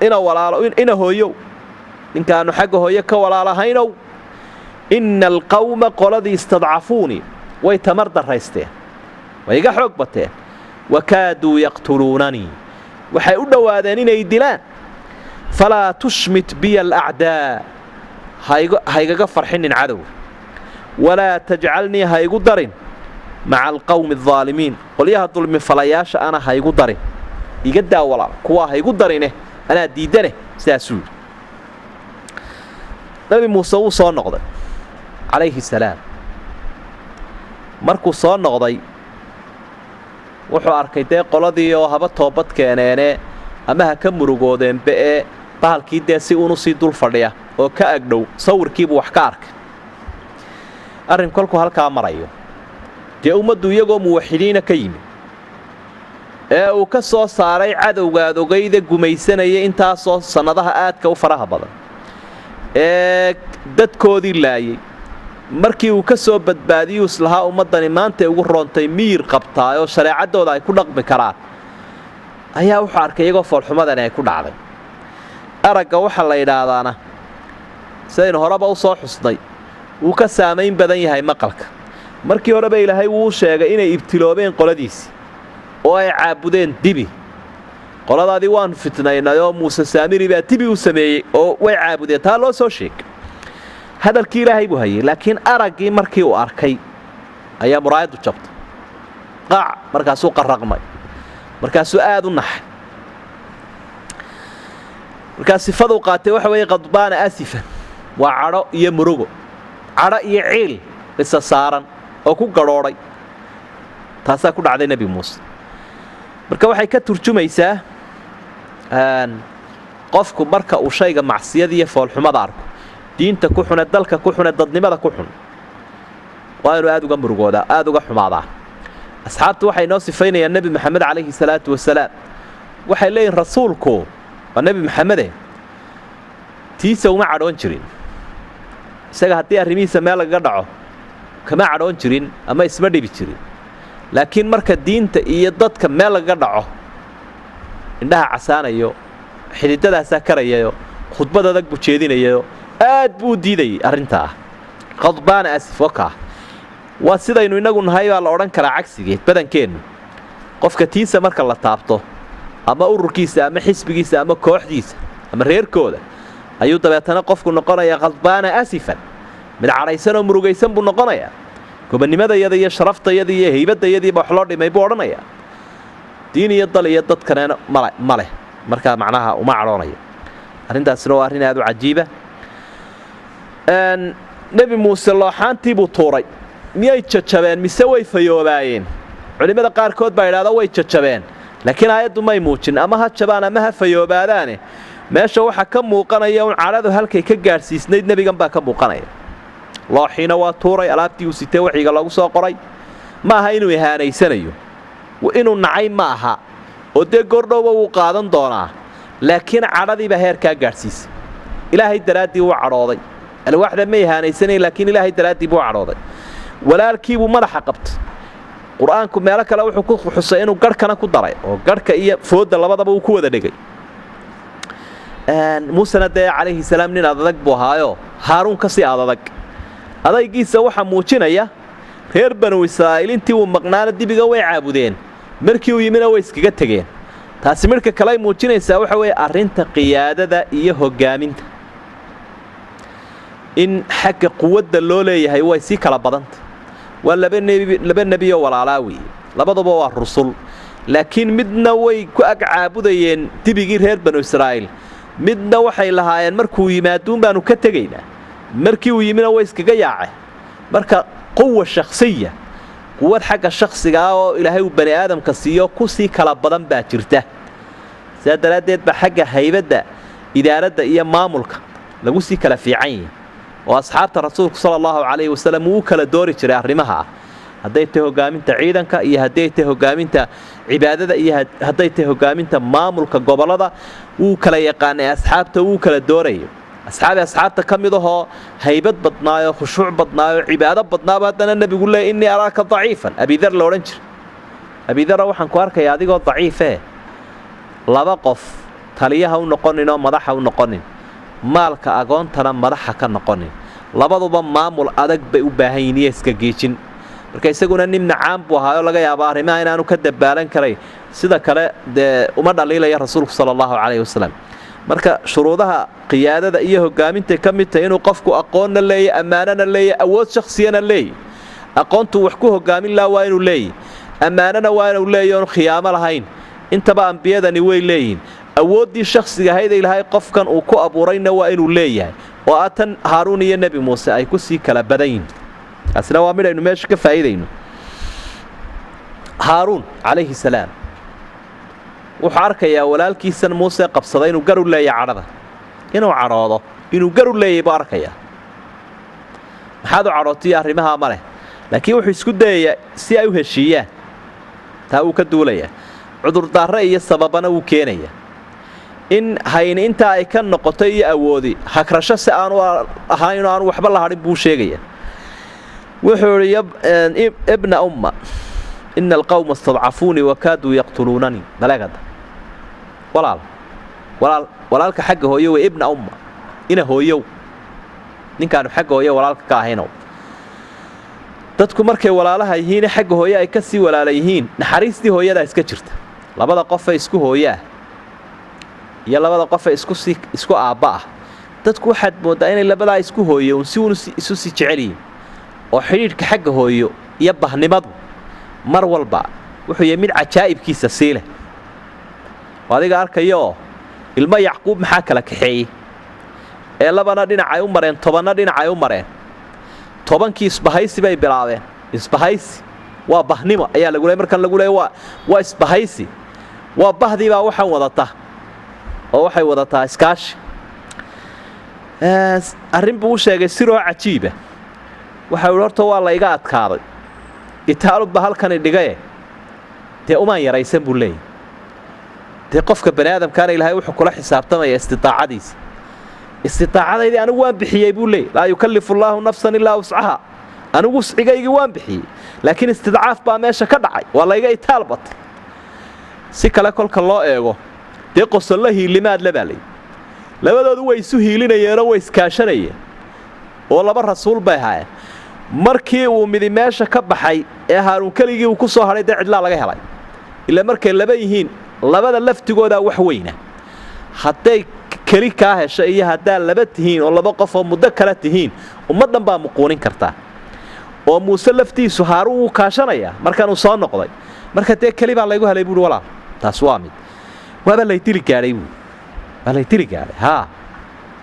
ina walaalow, ina hooyow, ninkaannu xagga hooyo ka walaalahaynow, inna alqawma qoladii istadcafuunii, way tamar darraysteen, way iga xoog bateen, wa kaaduu yaqtuluunanii, waxay u dhowaadeen inay dilaan, falaa tushmit biya alacdaa, ha igaga farxinin cadow, walaa tajcalnii, ha igu darin, maca alqawmi aldaalimiin, qolyaha dulmifalayaasha ana ha igu darin, iga daa walaal, kuwaa ha igu darine, anaa diidane. Sidaasuu yidhi. Nabi Muuse wuu soo noqday calayhi salaam. Markuu soo noqday wuxuu arkay dee qoladii oo haba toobad keeneene ama ha ka murugoodeenba ee bahalkii dee si uunu sii dul fadhiya oo ka agdhow sawirkiibuu wax ka arkay. Arrin kolkuu halkaa marayo dee ummaddu iyagoo muwaxidiina ka yimid ee uu ka soo saaray cadowgaad ogayda gumaysanaya intaasoo sannadaha aadka u faraha badan ee dadkoodii laayay, markii uu ka soo badbaadiyuu islahaa ummaddani maantay ugu roontay miyir qabtaa oo shareecaddooda ay ku dhaqmi karaan, ayaa wuxuu arkay iyagoo foolxumadani ay ku dhacday. Aragga waxaa la yidhaahdaana sidaynu horeba u soo xusnay wuu ka saamayn badan yahay maqalka. Markii horeba Ilaahay wuu sheegay inay ibtiloobeen qoladiisii oo ay caabudeen dibi. Qoladaadii waanu fitnaynay oo Muuse Saamiri baa dibi u sameeyey oo way caabudeen, taa loo soo sheegay. Hadalkii Ilaahay buu hayay, laakiin araggii markii uu arkay ayaa muraayaddu jabtay, qaac, markaasuu qarraqmay, markaasuu aad u naxay. Markaa sifaduu qaatay waxa weeye qadbaana asifan, waa cadho iyo murugo, cadho iyo ciil isa saaran oo ku gadhoodhay, taasaa ku dhacday Nebi Muuse. Marka waxay ka turjumaysaa qofku marka uu shayga macsiyada iyo foolxumada arko, diinta ku xune, dalka ku xune, dadnimada ku xun, waa inuu aad uga murugoodaa, aada uga xumaadaa. Asxaabtu waxay noo sifaynayaan Nebi Maxamed calayhi salaatu wasalaam. Waxay leeyihin rasuulku waa Nebi Maxamede, tiisa uma cadhoon jirin isaga, haddii arrimihiisa meel lagaga dhaco kama cadhoon jirin ama isma dhibi jirin, laakiin marka diinta iyo dadka meel lagaga dhaco indhaha casaanayo, xididadaasaa karayayo, khudbad adag buu jeedinayayo, aad buu u diidayay arrintaa. Qadbaana asif wakaa waa sidaynu innagu nahay baa la odhan karaa cagsigeed. Badankeennu qofka tiisa marka la taabto ama ururkiisa ama xisbigiisa ama kooxdiisa ama reerkooda ayuu dabeetana qofku noqonayaa qadbaana asifan, mid cadhaysan oo murugaysan buu noqonayaa. Gobanimadayada iyo sharaftayada iyo haybadayadiiba wax loo dhimay buu odhanayaa. Diin iyo dal iyo dadkanena ma leh, markaa macnaha uma cadhoonayo. Arrintaasina waa arrin aad u cajiiba. Nebi Muuse looxaantii buu tuuray, miyay jajabeen mise way fayoobaayeen? Culimmada qaarkood baa idhahda way jajabeen, laakiin aayaddu may muujin, ama ha jabaan ama ha fayoobaadaane. Meesha waxaa ka muuqanaya un cadhadu halkay ka gaadhsiisnayd nebigan baa ka muuqanaya. Looxiina waa tuuray, alaabtii uu sitee waxiga lagu soo qoray. Ma aha inuu ihaanaysanayo, inuu nacay ma aha, oo dee goordhowba wuu qaadan doonaa, laakiin cadhadiibaa heerkaa gaadhsiisay. Ilaahay daraaddii wuu cadhooday. Alwaaxda ma ihaanaysanayn, laakiin ilaahay daraaddii buu cadhooday. Walaalkiibuu madaxa qabtay. Qur-aanku meelo kale wuxuu ku xusay inuu garhkana ku daray, oo garhka iyo foodda labadaba uu ku wada dhigay. Muusena dee calayhi salaam nin adadag buu ahaayo, Haaruun ka sii adadag. Adaygiisa waxaa muujinaya reer Banu Israa'iil intii uu maqnaana dibiga way caabudeen, markii uu yimina way iskaga tegeen. Taasi midhka kaley muujinaysaa waxa weeye arrinta qiyaadada iyo hoggaaminta in xagga quwadda loo leeyahay way sii kala badanta. Waa laba nebi, laba nebiyoo walaalaa weeye, labaduba waa rusul, laakiin midna way ku ag caabudayeen dibigii reer Banu Israa'iil, midna waxay lahaayeen markuu yimaaduun baanu ka tegaynaa, markii uu yimina way iskaga yaace. Marka quwa shakhsiya, quwad xagga shakhsiga ah oo ilaahay uu bani aadamka siiyo kusii kala badan baa jirta. Sidaa daraaddeed baa xagga haybadda idaaradda iyo maamulka lagu sii kala fiican yahay, oo asxaabta rasuulku sala allahu calayhi wasalam wuu u kala doori jiray arrimaha ah, hadday tahay hogaaminta ciidanka iyo hadday tahay hogaaminta cibaadada iyo hadday tahay hogaaminta maamulka gobollada. Wuu kala yaqaanay asxaabta, wuu kala doorayo. Asxaabi asxaabta ka mid ahoo haybad badnaayoo khushuuc badnaayoo cibaado badnaaba haddana nebigu leey innii araaka daciifan, Abidar la odhan jira. Abidara, waxaan ku arkayaa adigoo daciifee, laba qof taliyaha u noqonin oo madaxa u noqonin, maalka agoontana madaxa ka noqonin, labaduba maamul adag bay u baahan yihin iyo iska geejin. Marka isaguna nin macaan buu ahaayoo laga yaaba arrimaha inaanu ka dabaalan karayn. Sida kale dee uma dhaliilaya rasuulku sala allahu calayhi wasalam. Marka shuruudaha qiyaadada iyo hogaamintay ka mid tahay inuu qofku aqoonna leeya, ammaanana leeya, awood shakhsiyana leeya. Aqoontuu wax ku hogaamin laha waa inuu leeyahy, ammaanana waa inuu leeya oonu khiyaamo lahayn. Intaba ambiyadani way leeyihiin. Awooddii shakhsiga ahayd ee ilaahay qofkan uu ku abuurayna waa inuu leeyahay, oo ah tan Haaruun iyo Nebi Muuse ay kusii kala badan yihin. Taasina waa midhaynu meesha ka faa'iidayno. Haaruun calayhi salaam wuxuu arkayaa walaalkiisan Muuse qabsaday inuu gar u leeyahay cadhada, inuu cadhoodo inuu gar u leeyay buu arkayaa. Maxaad u cadhootiyo arrimahaa ma leh, laakiin wuxuu isku dayayaa si ay u heshiiyaan. Taa wuu ka duulayaa, cudurdaarre iyo sababana wuu keenayaa in hayni intaa ay ka noqoto iyo awoodi hagrasho si aanu ahayn oo aanu waxba la hadhin buu sheegaya. Wuxuu idhi, ibna umma, ina alqawma istadcafuunii wakaaduu yaqtuluunanii. Baleegada walaal, walaal, walaalka xagga hooyo wey. Ibna umma, ina hooyow, ninkaanu xagga hooyo walaalka ka ahaynow. Dadku markay walaalaha yihiin xagga hooye ay ka sii walaala yihiin, naxariistii hooyadaa iska jirta. Labada qofee isku hooye ah iyo labada qofee iskusii isku aabba ah, dadku waxaad mooddaa inay labadaa isku hooye uun si uun isu sii jecel yihiin, oo xidhiidhka xagga hooyo iyo bahnimadu mar walba wuxuu yahay mid cajaa'ibkiisa sii leh. Oo adiga arkayaoo ilmo Yacquub maxaa kala kaxeeyey ee labana dhinacay u mareen, tobanna dhinacay u mareen? 10kii isbahaysi bay bilaabeen. Isbahaysi waa bahnimo ayaa lagu leey. Markan lagu leey waa isbahaysi, waa bahdii baa waxaan wadata oo waxay wadataa iskaashi. Arrin buu u sheegay siroo cajiiba. Waxa uhi, horta waa la iga adkaaday, itaalubba halkani dhigaye, dee umaan yaraysan buu leeyahy. Dee qofka bani aadamkaana ilaahay wuxuu kula xisaabtamaya istidaacadiisa. Istidaacadaydii anigu waan bixiyey buu leeyay. Laa yukallifu allaahu nafsan ilaa wuscaha. Anigu wuscigaygii waan bixiyey, laakiin istidcaaf baa meesha ka dhacay, waa layga itaal batay. Si kale kolka loo eego dee qosollo hiilimaad la baa layidhi. Labadoodu way isu hiilinayeenoo way iskaashanayeen, oo laba rasuul bay ahaayeen. Markii uu midi meesha ka baxay ee Haaruun keligii uu ku soo hadhay, dee cidlaa laga helay. Ila markay laba yihiin, labada laftigoodaa wax weyna. Hadday keli kaa hesha iyo haddaa laba tihiin oo laba qof oo muddo kala tihiin, ummaddan baa muquunin kartaa. Oo Muuse laftiisu Haaruun wuu kaashanayaa markanuu soo noqday. Marka dee keli baa laygu helay buuhi. Walaal, taas waa mid, waaba laytili gaadhay buui, waa laytili gaadhay. Haa,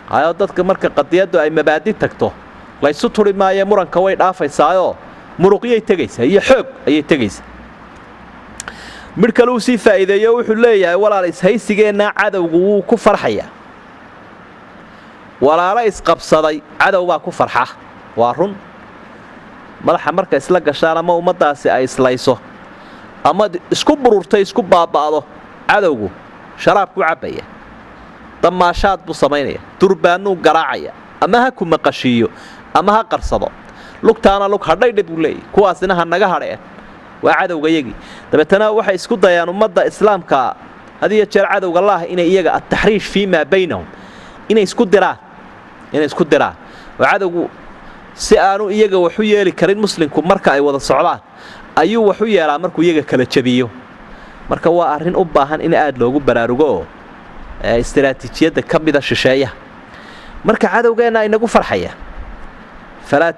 ayoo dadka marka qadiyaddu ay mabaadi tagto laysu turi maaye, muranka way dhaafaysaayoo muruqyay tegaysaa iyo xoog ayay tegaysaa. Midh kale uu sii faa'iideeyo, wuxuu leeyahay walaal ishaysigeennaa cadowgu wuu ku farxayaa. Walaalo isqabsaday cadow baa ku farxa, waa run. Madaxa marka isla gashaan ama ummaddaasi ay islayso ama isku bururtay isku baaba'do, cadowgu sharaabku cabbaya, damaashaad buu samaynaya, durbaanuu garaacaya, ama ha ku maqashiiyo ama ha qarsado. Lugtaana lug hadhaydhe buu leeyahy, kuwaasina ha naga hadheen, waa cadowga yagii. Dabeetana waxay isku dayaan ummadda islaamka had iyo jeer cadowga laah inay iyaga ataxriish fii maa baynahum, inay isku diraan, inay isku diraan. Oo cadowgu si aanu iyaga waxu yeeli karin muslimku marka ay wada socdaan ayuu waxu yeelaa markuu iyaga kala jabiyo. Marka waa arrin u baahan in aada loogu baraarugo oo istaraatiijiyadda ka mida shisheeyaha. Marka cadowgeenna inagu farxaya,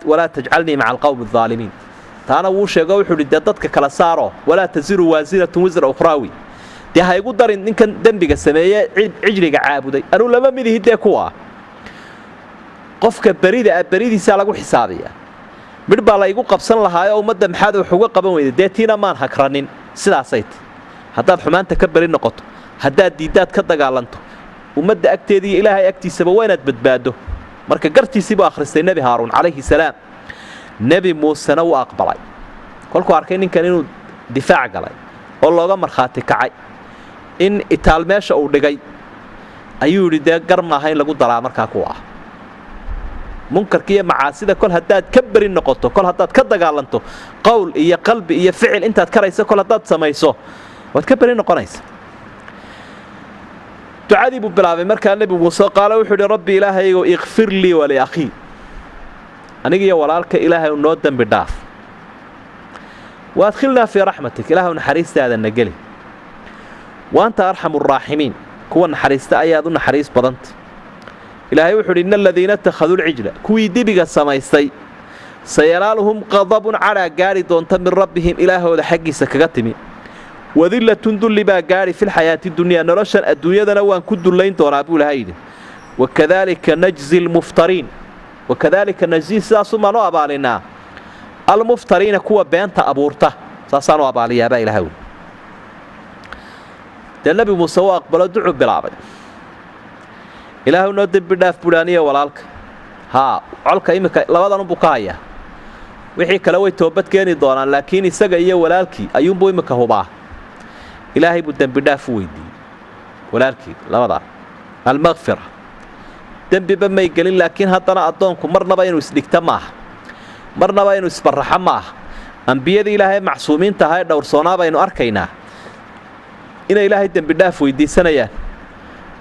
walaa tajcalnii maca alqawmi aldaalimiin. Taana wuu sheego, wuxuu idhi dee dadka kala saaro, walaa tasiru waasiratun wisra ukhraawi. Dee ha igu darin ninkan dembiga sameeye cijliga caabuday, anuu lama midihi dee kuwaa. Qofka berida ah beridiisaa lagu xisaabiyaa. Midh baa la igu qabsan lahaayoo ummadda maxaad wax uga qaban weyday, dee tiina maan hagranin. Sidaasay ti haddaad xumaanta ka beri noqoto, haddaad diiddaad ka dagaalanto, ummadda agteeda iyo ilaahay agtiisaba waa inaad badbaaddo. Marka gartiisii buu akhristay Nebi Haaruun calayhi salaam. Nebi Muusena wuu aqbalay kolkuu arkay ninkan inuu difaac galay oo looga markhaati kacay in itaal meesha uu dhigay, ayuu yidhi dee gar maaha in lagu daraa markaa kuwa ah munkarka iyo macaasida. Kol haddaad ka beri noqoto, kol haddaad ka dagaalanto, qowl iyo qalbi iyo ficil intaad karayso kol haddaad samayso, waad ka beri noqonaysa. Ducadii buu bilaabay markaa Nebi Muuse. Qaala wuxuu idhi rabbi ilaahaygow ikfir lii waliakhii, anigiiyo walaalka ilaahay noo dembi dhaaf, waadkhilnaa fii raxmatik, ilaahu naxariistaada na geli, wa anta arxamu araaximiin, kuwa naxariista ayaad u naxariis badanta. Ilaahay wuxuu idhi ina aladiina ittakhaduu lcijla, kuwii dibiga samaystay, sayanaaluhum qadabun, cadhaa gaadhi doonta min rabbihim, ilaahooda xaggiisa kaga timi, wadillatun, dulli baa gaadhi, filxayaati dunyaa, noloshan adduunyadana waan ku dullayn doonaa buu ilahay yidhi. Wakadaalika najzi lmuftariin, wakadaalika najzi, sidaasumaan u abaalinaa almuftariina, kuwa beenta abuurta saasaan u abaaliyaabaa ilahay wi. Dee Nebi Muuse u aqbalo, ducuu bilaabay. Ilaahu noo dembi dhaaf buuhi aniya walaalka. Haa, colka iminka labadanunbuu ka hayaa, wixii kale way toobad keeni doonaan, laakiin isaga iyo walaalkii ayuunbuu iminka hubaa. Ilaahay buu dembidhaaf u weydiiyey walaalkii labadaa almakfira. Dembiba may gelin, laakiin haddana addoonku marnaba inuu isdhigta maaha, marnaba inuu isbarraxo maaha. Ambiyadii ilaahay macsuumiinta ahaa ee dhowrsoonaa baynu arkaynaa inay ilaahay dembidhaaf weydiisanayaan.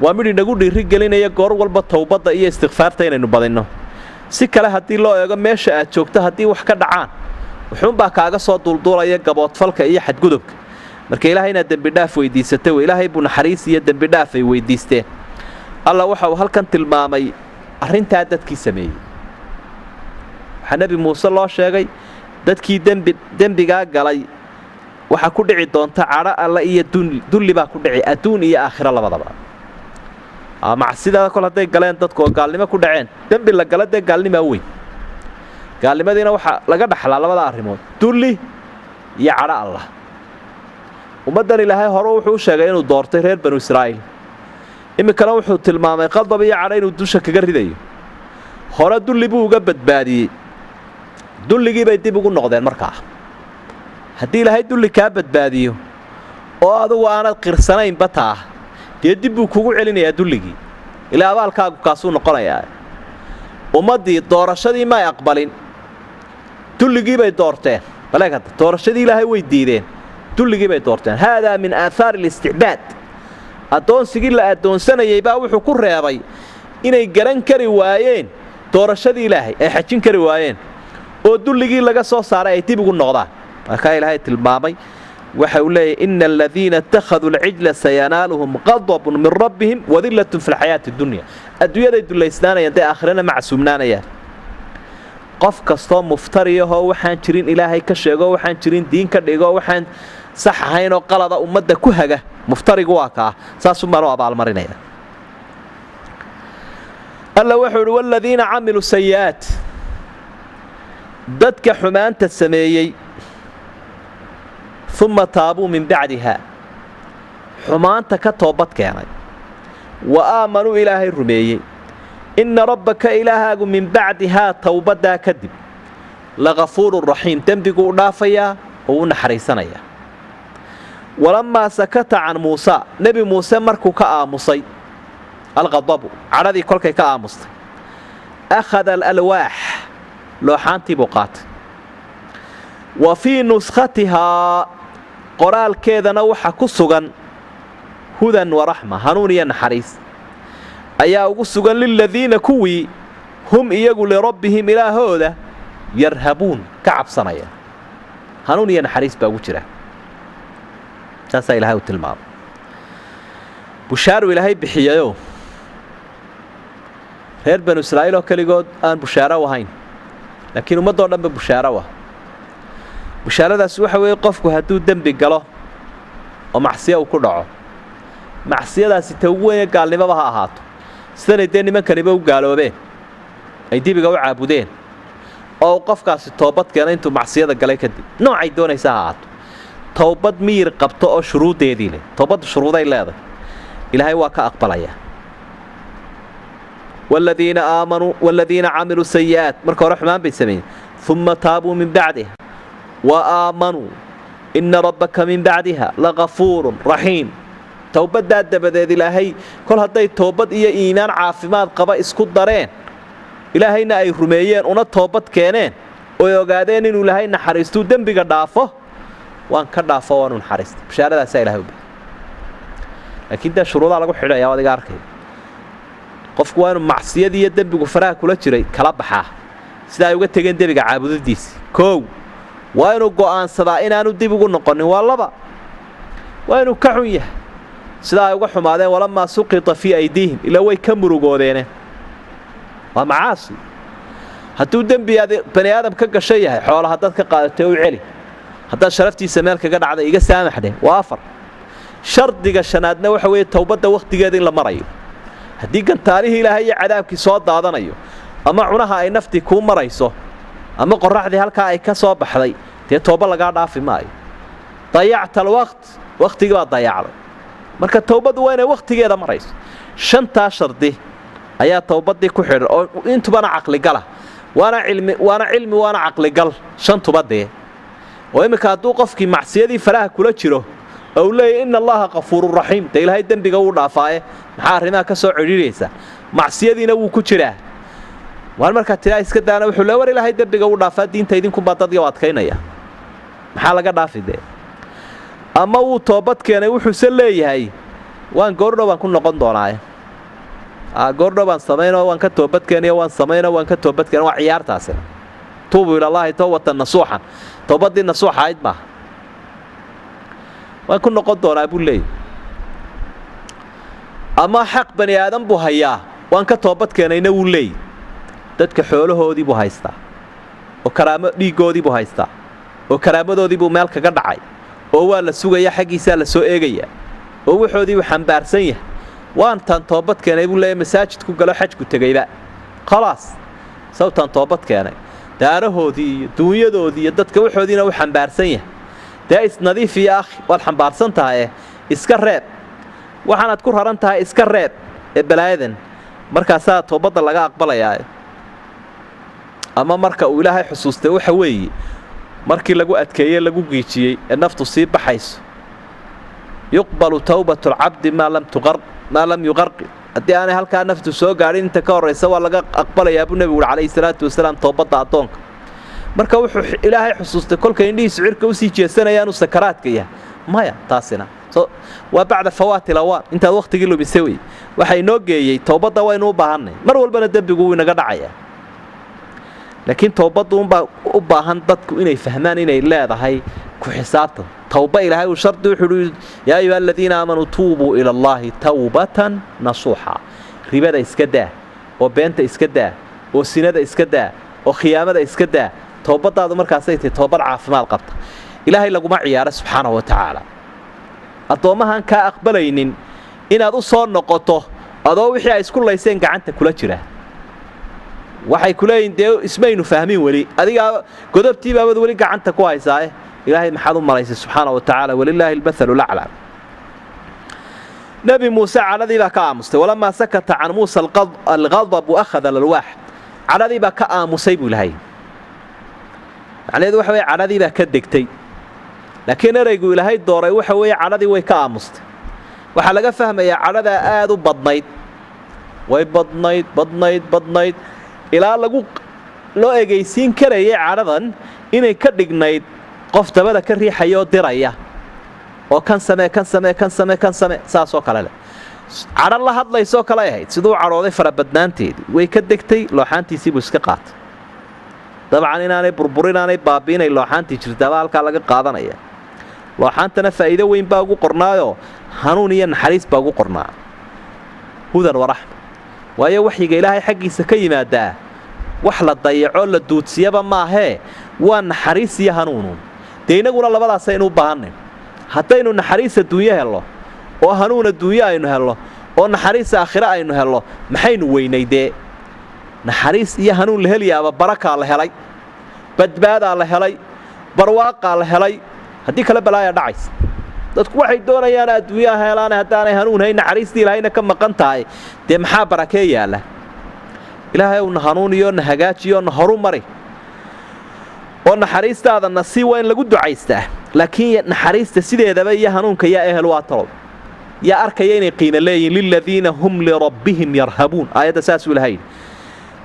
Waa midh inagu dhiiri gelinaya goor walba towbadda iyo istikfaarta inaynu badinno. Si kale haddii loo eego, meesha aad joogto haddii wax ka dhacaan, wuxuunbaa kaaga soo duulduulaya gaboodfalka iyo xadgudubka. Marka ilaahay inaad dembidhaaf weydiisatay w ilaahay buu naxariis iyo dembidhaaf ay weydiisteen. Alla waxa uu halkan tilmaamay arrintaa dadkii sameeyey. Waxaa Nebi Muuse loo sheegay dadkii dembigaa galay waxaa ku dhici doonta cadho alle iyo dulli baa ku dhici adduun iyo aakhiro labadaba. Macsidaa kol hadday galeen dadku oo gaalnimo ku dhaceen, dembi la gala dee gaalnimaa weyn. Gaalnimadiina waxaa laga dhaxlaa labada arrimood, dulli iyo cadho allah. Ummaddan ilaahay hore wuxuu u sheegay inuu doortay reer Banu Israa'iil, iminkana wuxuu tilmaamay qadab iyo cadho inuu dusha kaga ridayo. Hore dulli buu uga badbaadiyey, dulligii bay dib ugu noqdeen. Markaa haddii ilaahay dulli kaa badbaadiyo oo adugu aanad qirsanaynba taa, dee dib buu kugu celinayaa dulligii, ilaa abaalkaagu kaasuu noqonayaa. Ummaddii doorashadii may aqbalin, dulligii bay doorteen. Baleeg hadda, doorashadii ilaahay way diideen, dulligii bay doorteen. Haadaa min aathaari alisticbaad. Addoonsigii la addoonsanayay baa wuxuu ku reebay inay garan kari waayeen doorashadii ilaahay, ay xajin kari waayeen, oo dulligii laga soo saaray ay dib ugu noqdaan. Markaa ilaahay tilmaamay waxa uu leeyahy ina aladiina ittakhaduu alcijla sayanaaluhum qadabun min rabbihim wadillatun fi lxayaati dunya. Adduunyaday dullaysnaanayaan, dee aakhirana macsuumnaanayaan. Qof kastoo muftariyahoo waxaan jirin ilaahay ka sheego, waxaan jirin diin ka dhigo, waxaan sax ahaynoo qalada ummadda ku haga, muftarigu waa kaa, saasuunbaan u abaalmarinaya. Alla wuxuu idhi waaladiina camiluu sayi'aat, dadka xumaanta sameeyey, Uma taabuu min bacdiha, xumaanta ka toobad keenay, wa aamanuu, ilaahay rumeeyey. Inna rabbaka, ilaahaagu, min bacdihaa, towbaddaa kadib, lakafuurun raxiim, dembiguu u dhaafayaa oo u naxariisanayaa. Walammaa sakata can Muusa, nebi Muuse markuu ka aamusay, alqadabu, cadhadii kolkay ka aamustay, akhada alalwaax, looxaantii buu qaatay. Wa fii nuskhatihaa, qoraalkeedana waxa ku sugan, hudan waraxma, hanuun iyo naxariis ayaa ugu sugan, liladiina, kuwii, hum iyagu, lirabbihim, ilaahooda, yarhabuun, ka cabsanaya. Hanuun iyo naxariis baa ugu jira, saasaa Ilahay u tilmaamay. Bushaaru Ilaahay bixiyayoo reer Banu Israa'iil oo keligood aan bushaaro u ahayn, laakiin ummaddoo dhanba bushaaro ah. Bushaaradaasi waxa weeye, qofku hadduu dembi galo oo macsiyo uu ku dhaco, macsiyadaasi ta ugu weyne gaalnimaba ha ahaato, sidanay dee nimankaniba u gaaloobeen, ay dibiga u caabudeen, oo uu qofkaasi toobad keeno intuu macsiyada galay kadib, noocay doonaysa ha ahaato, towbad miyir qabto oo shuruuddeedii leh, towbaddu shuruuday leedahay, Ilaahay waa ka aqbalayaa. Waaladiina aamanuu waaladiina camiluu sayi'aat, marka hore xumaan bay sameeyeen, uma taabuu min bacdiha wa aamanuu, inna rabbaka min bacdiha lakafuurun raxiim. Towbaddaa dabadeed Ilaahay, kol hadday toobad iyo iimaan caafimaad qaba isku dareen, Ilaahayna ay rumeeyeen, una toobad keeneen, oy ogaadeen inuu Ilaahay naxariistuu dembiga dhaafo, waan ka dhaafo, waanu naxariista, bishaaradaasaa Ilahay u baxay. Laakiin dee shuruudaa lagu xidhaya, adiga arkay, qofku waa inuu macsiyadii iyo dembigu faraha kula jiray kala baxaa, sida ay uga tegeen dembiga caabudadiisi. Koow, waa inuu go'aansadaa inaanu dib ugu noqonin. Waa laba, waa inuu ka xun yahay sida ay uga xumaadeen. Walamaa suqita fii aydiihim, ilaa way ka murugoodeene, waa macaasi. Hadduu dembi bani aadam ka gashan yahay, xoola haddaad ka qaadatay u celi, haddaad sharaftiisa meel kaga dhacday iga saamaxdheh. Waa afar. Shardiga shanaadna waxa weeye towbadda wakhtigeeda in la marayo. Haddii gantaalihii Ilaahay iyo cadaabkii soo daadanayo, ama cunaha ay naftii kuu marayso, ama qorraxdii halkaa ay ka soo baxday, dee tooba lagaa dhaafi maayo. Dayacta alwaqt, wakhtigii baa dayacday. Marka towbaddu waa inay wakhtigeeda marayso. Shantaa shardi ayaa towbaddii ku xidhan, oo intubana caqligala, waana cilmi, waana cilmi, waana caqligal shantuba dee. Oo imminka hadduu qofkii macsiyadii faraha kula jiro oo uu leeyahy ina Allaha kafuurun raxiim, dee Ilaahay dembiga wuu dhaafaaye, maxaa arrimaha ka soo cidhiidhaysa? Macsiyadiina wuu ku jiraa. Waan markaa tiraa iska daana, wuxuu le war Ilaahay dembiga wuu dhaafaa, diinta idinkunbaa dadga u adkaynaya, maxaa laga dhaafi dee? Ama wuu toobad keenay, wuxuuse leeyahay waan goordhow baan ku noqon doonaaye, goordhow baan samaynoo waan ka toobadkeenayo, waan samaynoo waan ka toobadkeena. Waa ciyaartaasina. Tuubuu ilallaahi towbatan nasuuxan, towbaddii nasuuxa ahayd maaha. Waan ku noqon doonaa buu leeyahy. Ama xaq bani aadam buu hayaa, waan ka toobad keenayna wuu leeyahy. Dadka xoolahoodii buu haystaa, oo karaamo dhiiggoodii buu haystaa, oo karaamadoodii buu meel kaga dhacay, oo waa la sugaya, xaggiisaa la soo eegayaa, oo waxoodii buu xambaarsan yahay. Waan taan toobad keenay buu leeyahy, masaajidku galo, xajku tegayba, khalaas, sawtaan toobad keenay. Daarahoodii iyo duunyadoodii iyo dadka waxoodiina uu xambaarsan yahay. Dee isnadiifiyo akhi, waad xambaarsan tahaye iska reeb, waxaanaad ku raran tahay iska reeb ee balaayadan, markaasaa toobadda laga aqbalayaa. Ama marka uu Ilaahay xusuustay, waxa weeye markii lagu adkeeye, lagu giijiyey, ee naftu sii baxayso. Yuqbalu towbatu alcabdi maa lam yuqarqi, haddii aanay halkaa naftu soo gaadhin, inta ka horraysa waa laga aqbalayaa buu Nebigu uhi calayhi salaatu wasalaam toobadda addoonka. Marka wuxuu Ilaahay xusuustay kolka indhihiisu cirka usii jeesanayaanuu sakaraadka yahay. Maya, taasina waa bacda fawaati lawaan, intaad wakhtigii lumisay wey. Waxa inoo geeyey toobadda waynu u baahannay mar walbana, dembigu wuu inaga dhacayaa, laakiin towbaddu unbaa u baahan dadku inay fahmaan inay leedahay ku xisaabtan. Towba Ilaahay uu shardi wuxuu uhi: yaa ayuha aladiina aamanuu tuubuu ila Allaahi towbatan nasuuxa. Ribada iska daa, oo beenta iska daa, oo sinada iska daa, oo khiyaamada iska daa. Towbadaadu markaasay tahay toobad caafimaad qabta. Ilaahay laguma ciyaaro subxaanahu wa tacaala. Addoommahan kaa aqbalaynin inaad u soo noqoto adoo wixii ay isku layseen gacanta kula jira, waxay ku leeyihin dee ismaynu fahmin weli, adigaa godobtiibaabad weli gacanta ku haysaaye. Ilaahay maxaad u malaysay subxaana wa tacaala? Walilaahi almathalu laclaa. Nebi Muuse cadhadii baa ka aamustay. Walamaa sakata can Muusa alghadabu akhada alalwaax. Cadhadii baa ka aamusay buu ilahay. Macnaheedu waxa weye cadhadii baa ka degtay, laakiin ereygu Ilaahay dooray waxa weeye cadhadii way ka aamustay. Waxaa laga fahmayaa cadhadaa aad u badnayd, way badnayd badnayd badnayd ilaa lagu loo egaysiin karayay cadhadan inay ka dhignayd qof dabada ka riixaya oo diraya oo kan samee, kan samee, kan samee, kan samee, saasoo kale leh. Cadho la hadlaysoo kale ahayd. Siduu cadhooday farabadnaanteedii way ka degtay, looxaantiisii buu iska qaatay. Dabcan inaanay burburin, aanay baabi'inay looxaantii jirtaaba halkaa laga qaadanaya. Looxaantana faa'iido weyn baa ugu qornaayoo hanuun iyo naxariis baa ugu qornaa, hudan waraxma. Waayo waxyiga Ilaahay xaggiisa ka yimaadaa wax la dayaco la duudsiyaba maahee, waa naxariis iyo hanuunuun. Dee innaguna labadaasaynu u baahannay. Haddaynu naxariis adduunyo hello oo hanuun adduunyo aynu hello oo naxariis aakhiro aynu hello, maxaynu weynay? Dee naxariis iyo hanuun la helayaaba barakaa la helay, badbaadaa la helay, barwaaqaa la helay. Haddii kale balaayaa dhacaysa. Dadku waxay doonayaan adduunyaha helaane, haddaanay hanuun hayn, naxariistii Ilaahayna ka maqan tahay, dee maxaa barakee yaalla? Ilaahay uu na hanuuniyo, na hagaajiyo, na horu mari oo naxariistaada na sii, waa in lagu ducaystaa. Laakiin naxariista sideedaba iyo hanuunka yaa ehel waa talow? Yaa arkaya inay qiimo leeyihin? Liladiina hum lirabbihim yarhabuun, aayadda saasuu Ilahay yidhi.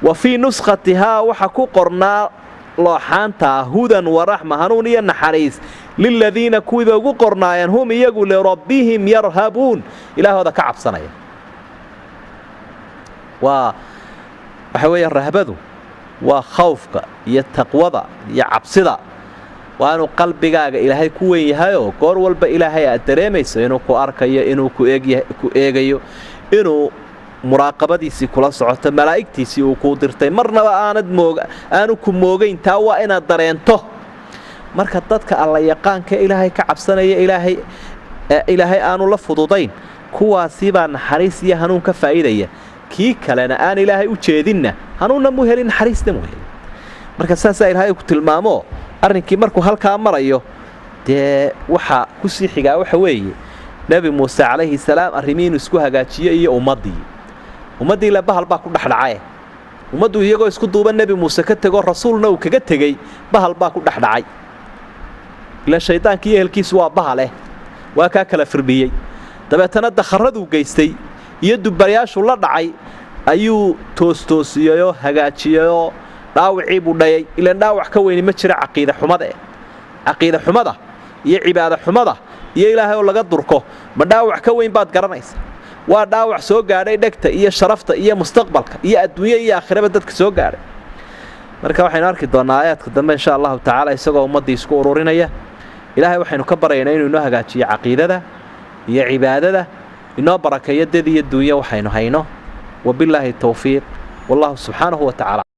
Wa fii nuskhatihaa waxa ku qornaa looxaantaa hudan waraxma, hanuun iyo naxariis, liladiina kuwiiba ugu qornaayeen, hum iyagu lirabbihim yarhabuun, ilaahooda ka cabsanaya. Waa waxa weeye rahbadu waa khawfka iyo taqwada iyo cabsida. Waa inuu qalbigaaga Ilaahay ku weyn yahayoo goor walba Ilaahay aad dareemayso inuu ku arkayo, inuu ku eegayo, inuu muraaqabadiisii kula socoto, malaa'igtiisii uu kuu dirtay, marnaba aanad moog aanu ku moogayn. Taa waa inaad dareento. Marka dadka alla yaqaanka Ilaahay ka cabsanaya, Ilaahay aanu la fududayn, kuwaasibaa naxariis iyo hanuun ka faa'iidaya. Kii kalena aan Ilaahay u jeedinna hanuunna muu helin, naxariisna muu helin. Marka saasaa Ilaahay ku tilmaamo. Arrinkii markuu halkaa marayo, dee waxa kusii xigaa waxa weeye Nebi Muuse calayhi salaam arrimihii inuu isku hagaajiyo iyo ummaddii la bahal baa ku dhexdhacaye. Ummaddu iyagoo isku duuban Nebi Muuse ka tego, rasuulna uu kaga tegey, bahal baa ku dhexdhacay. Ila shaydaankii ehelkiisu waa bahaleh, waa kaa kala firdhiyey. Dabeetana dakharraduu geystay iyo dubaryaashu la dhacay ayuu toostoosiyeyoo hagaajiyeyoo dhaawacii buu dhayay. Ilaan dhaawac ka weyni ma jira caqiida xumada eh, caqiida xumada iyo cibaado xumada iyo Ilaahay oo laga durko, ma dhaawac ka weyn baad garanaysa? Waa dhaawac soo gaadhay dhegta iyo sharafta iyo mustaqbalka iyo adduunyo iyo aakhiraba dadka soo gaadhay. Marka waxaynu arki doonnaa aayaadka dambe insha allahu tacaala isagoo ummaddii isku ururinaya. Ilaahay waxaynu ka baryaynaa inuu inoo hagaajiyo caqiidada iyo cibaadada, inoo barakeeyo dad iyo duunyo waxaynu hayno. Wabillaahi towfiiq, wallahu subxaanahu wa tacala.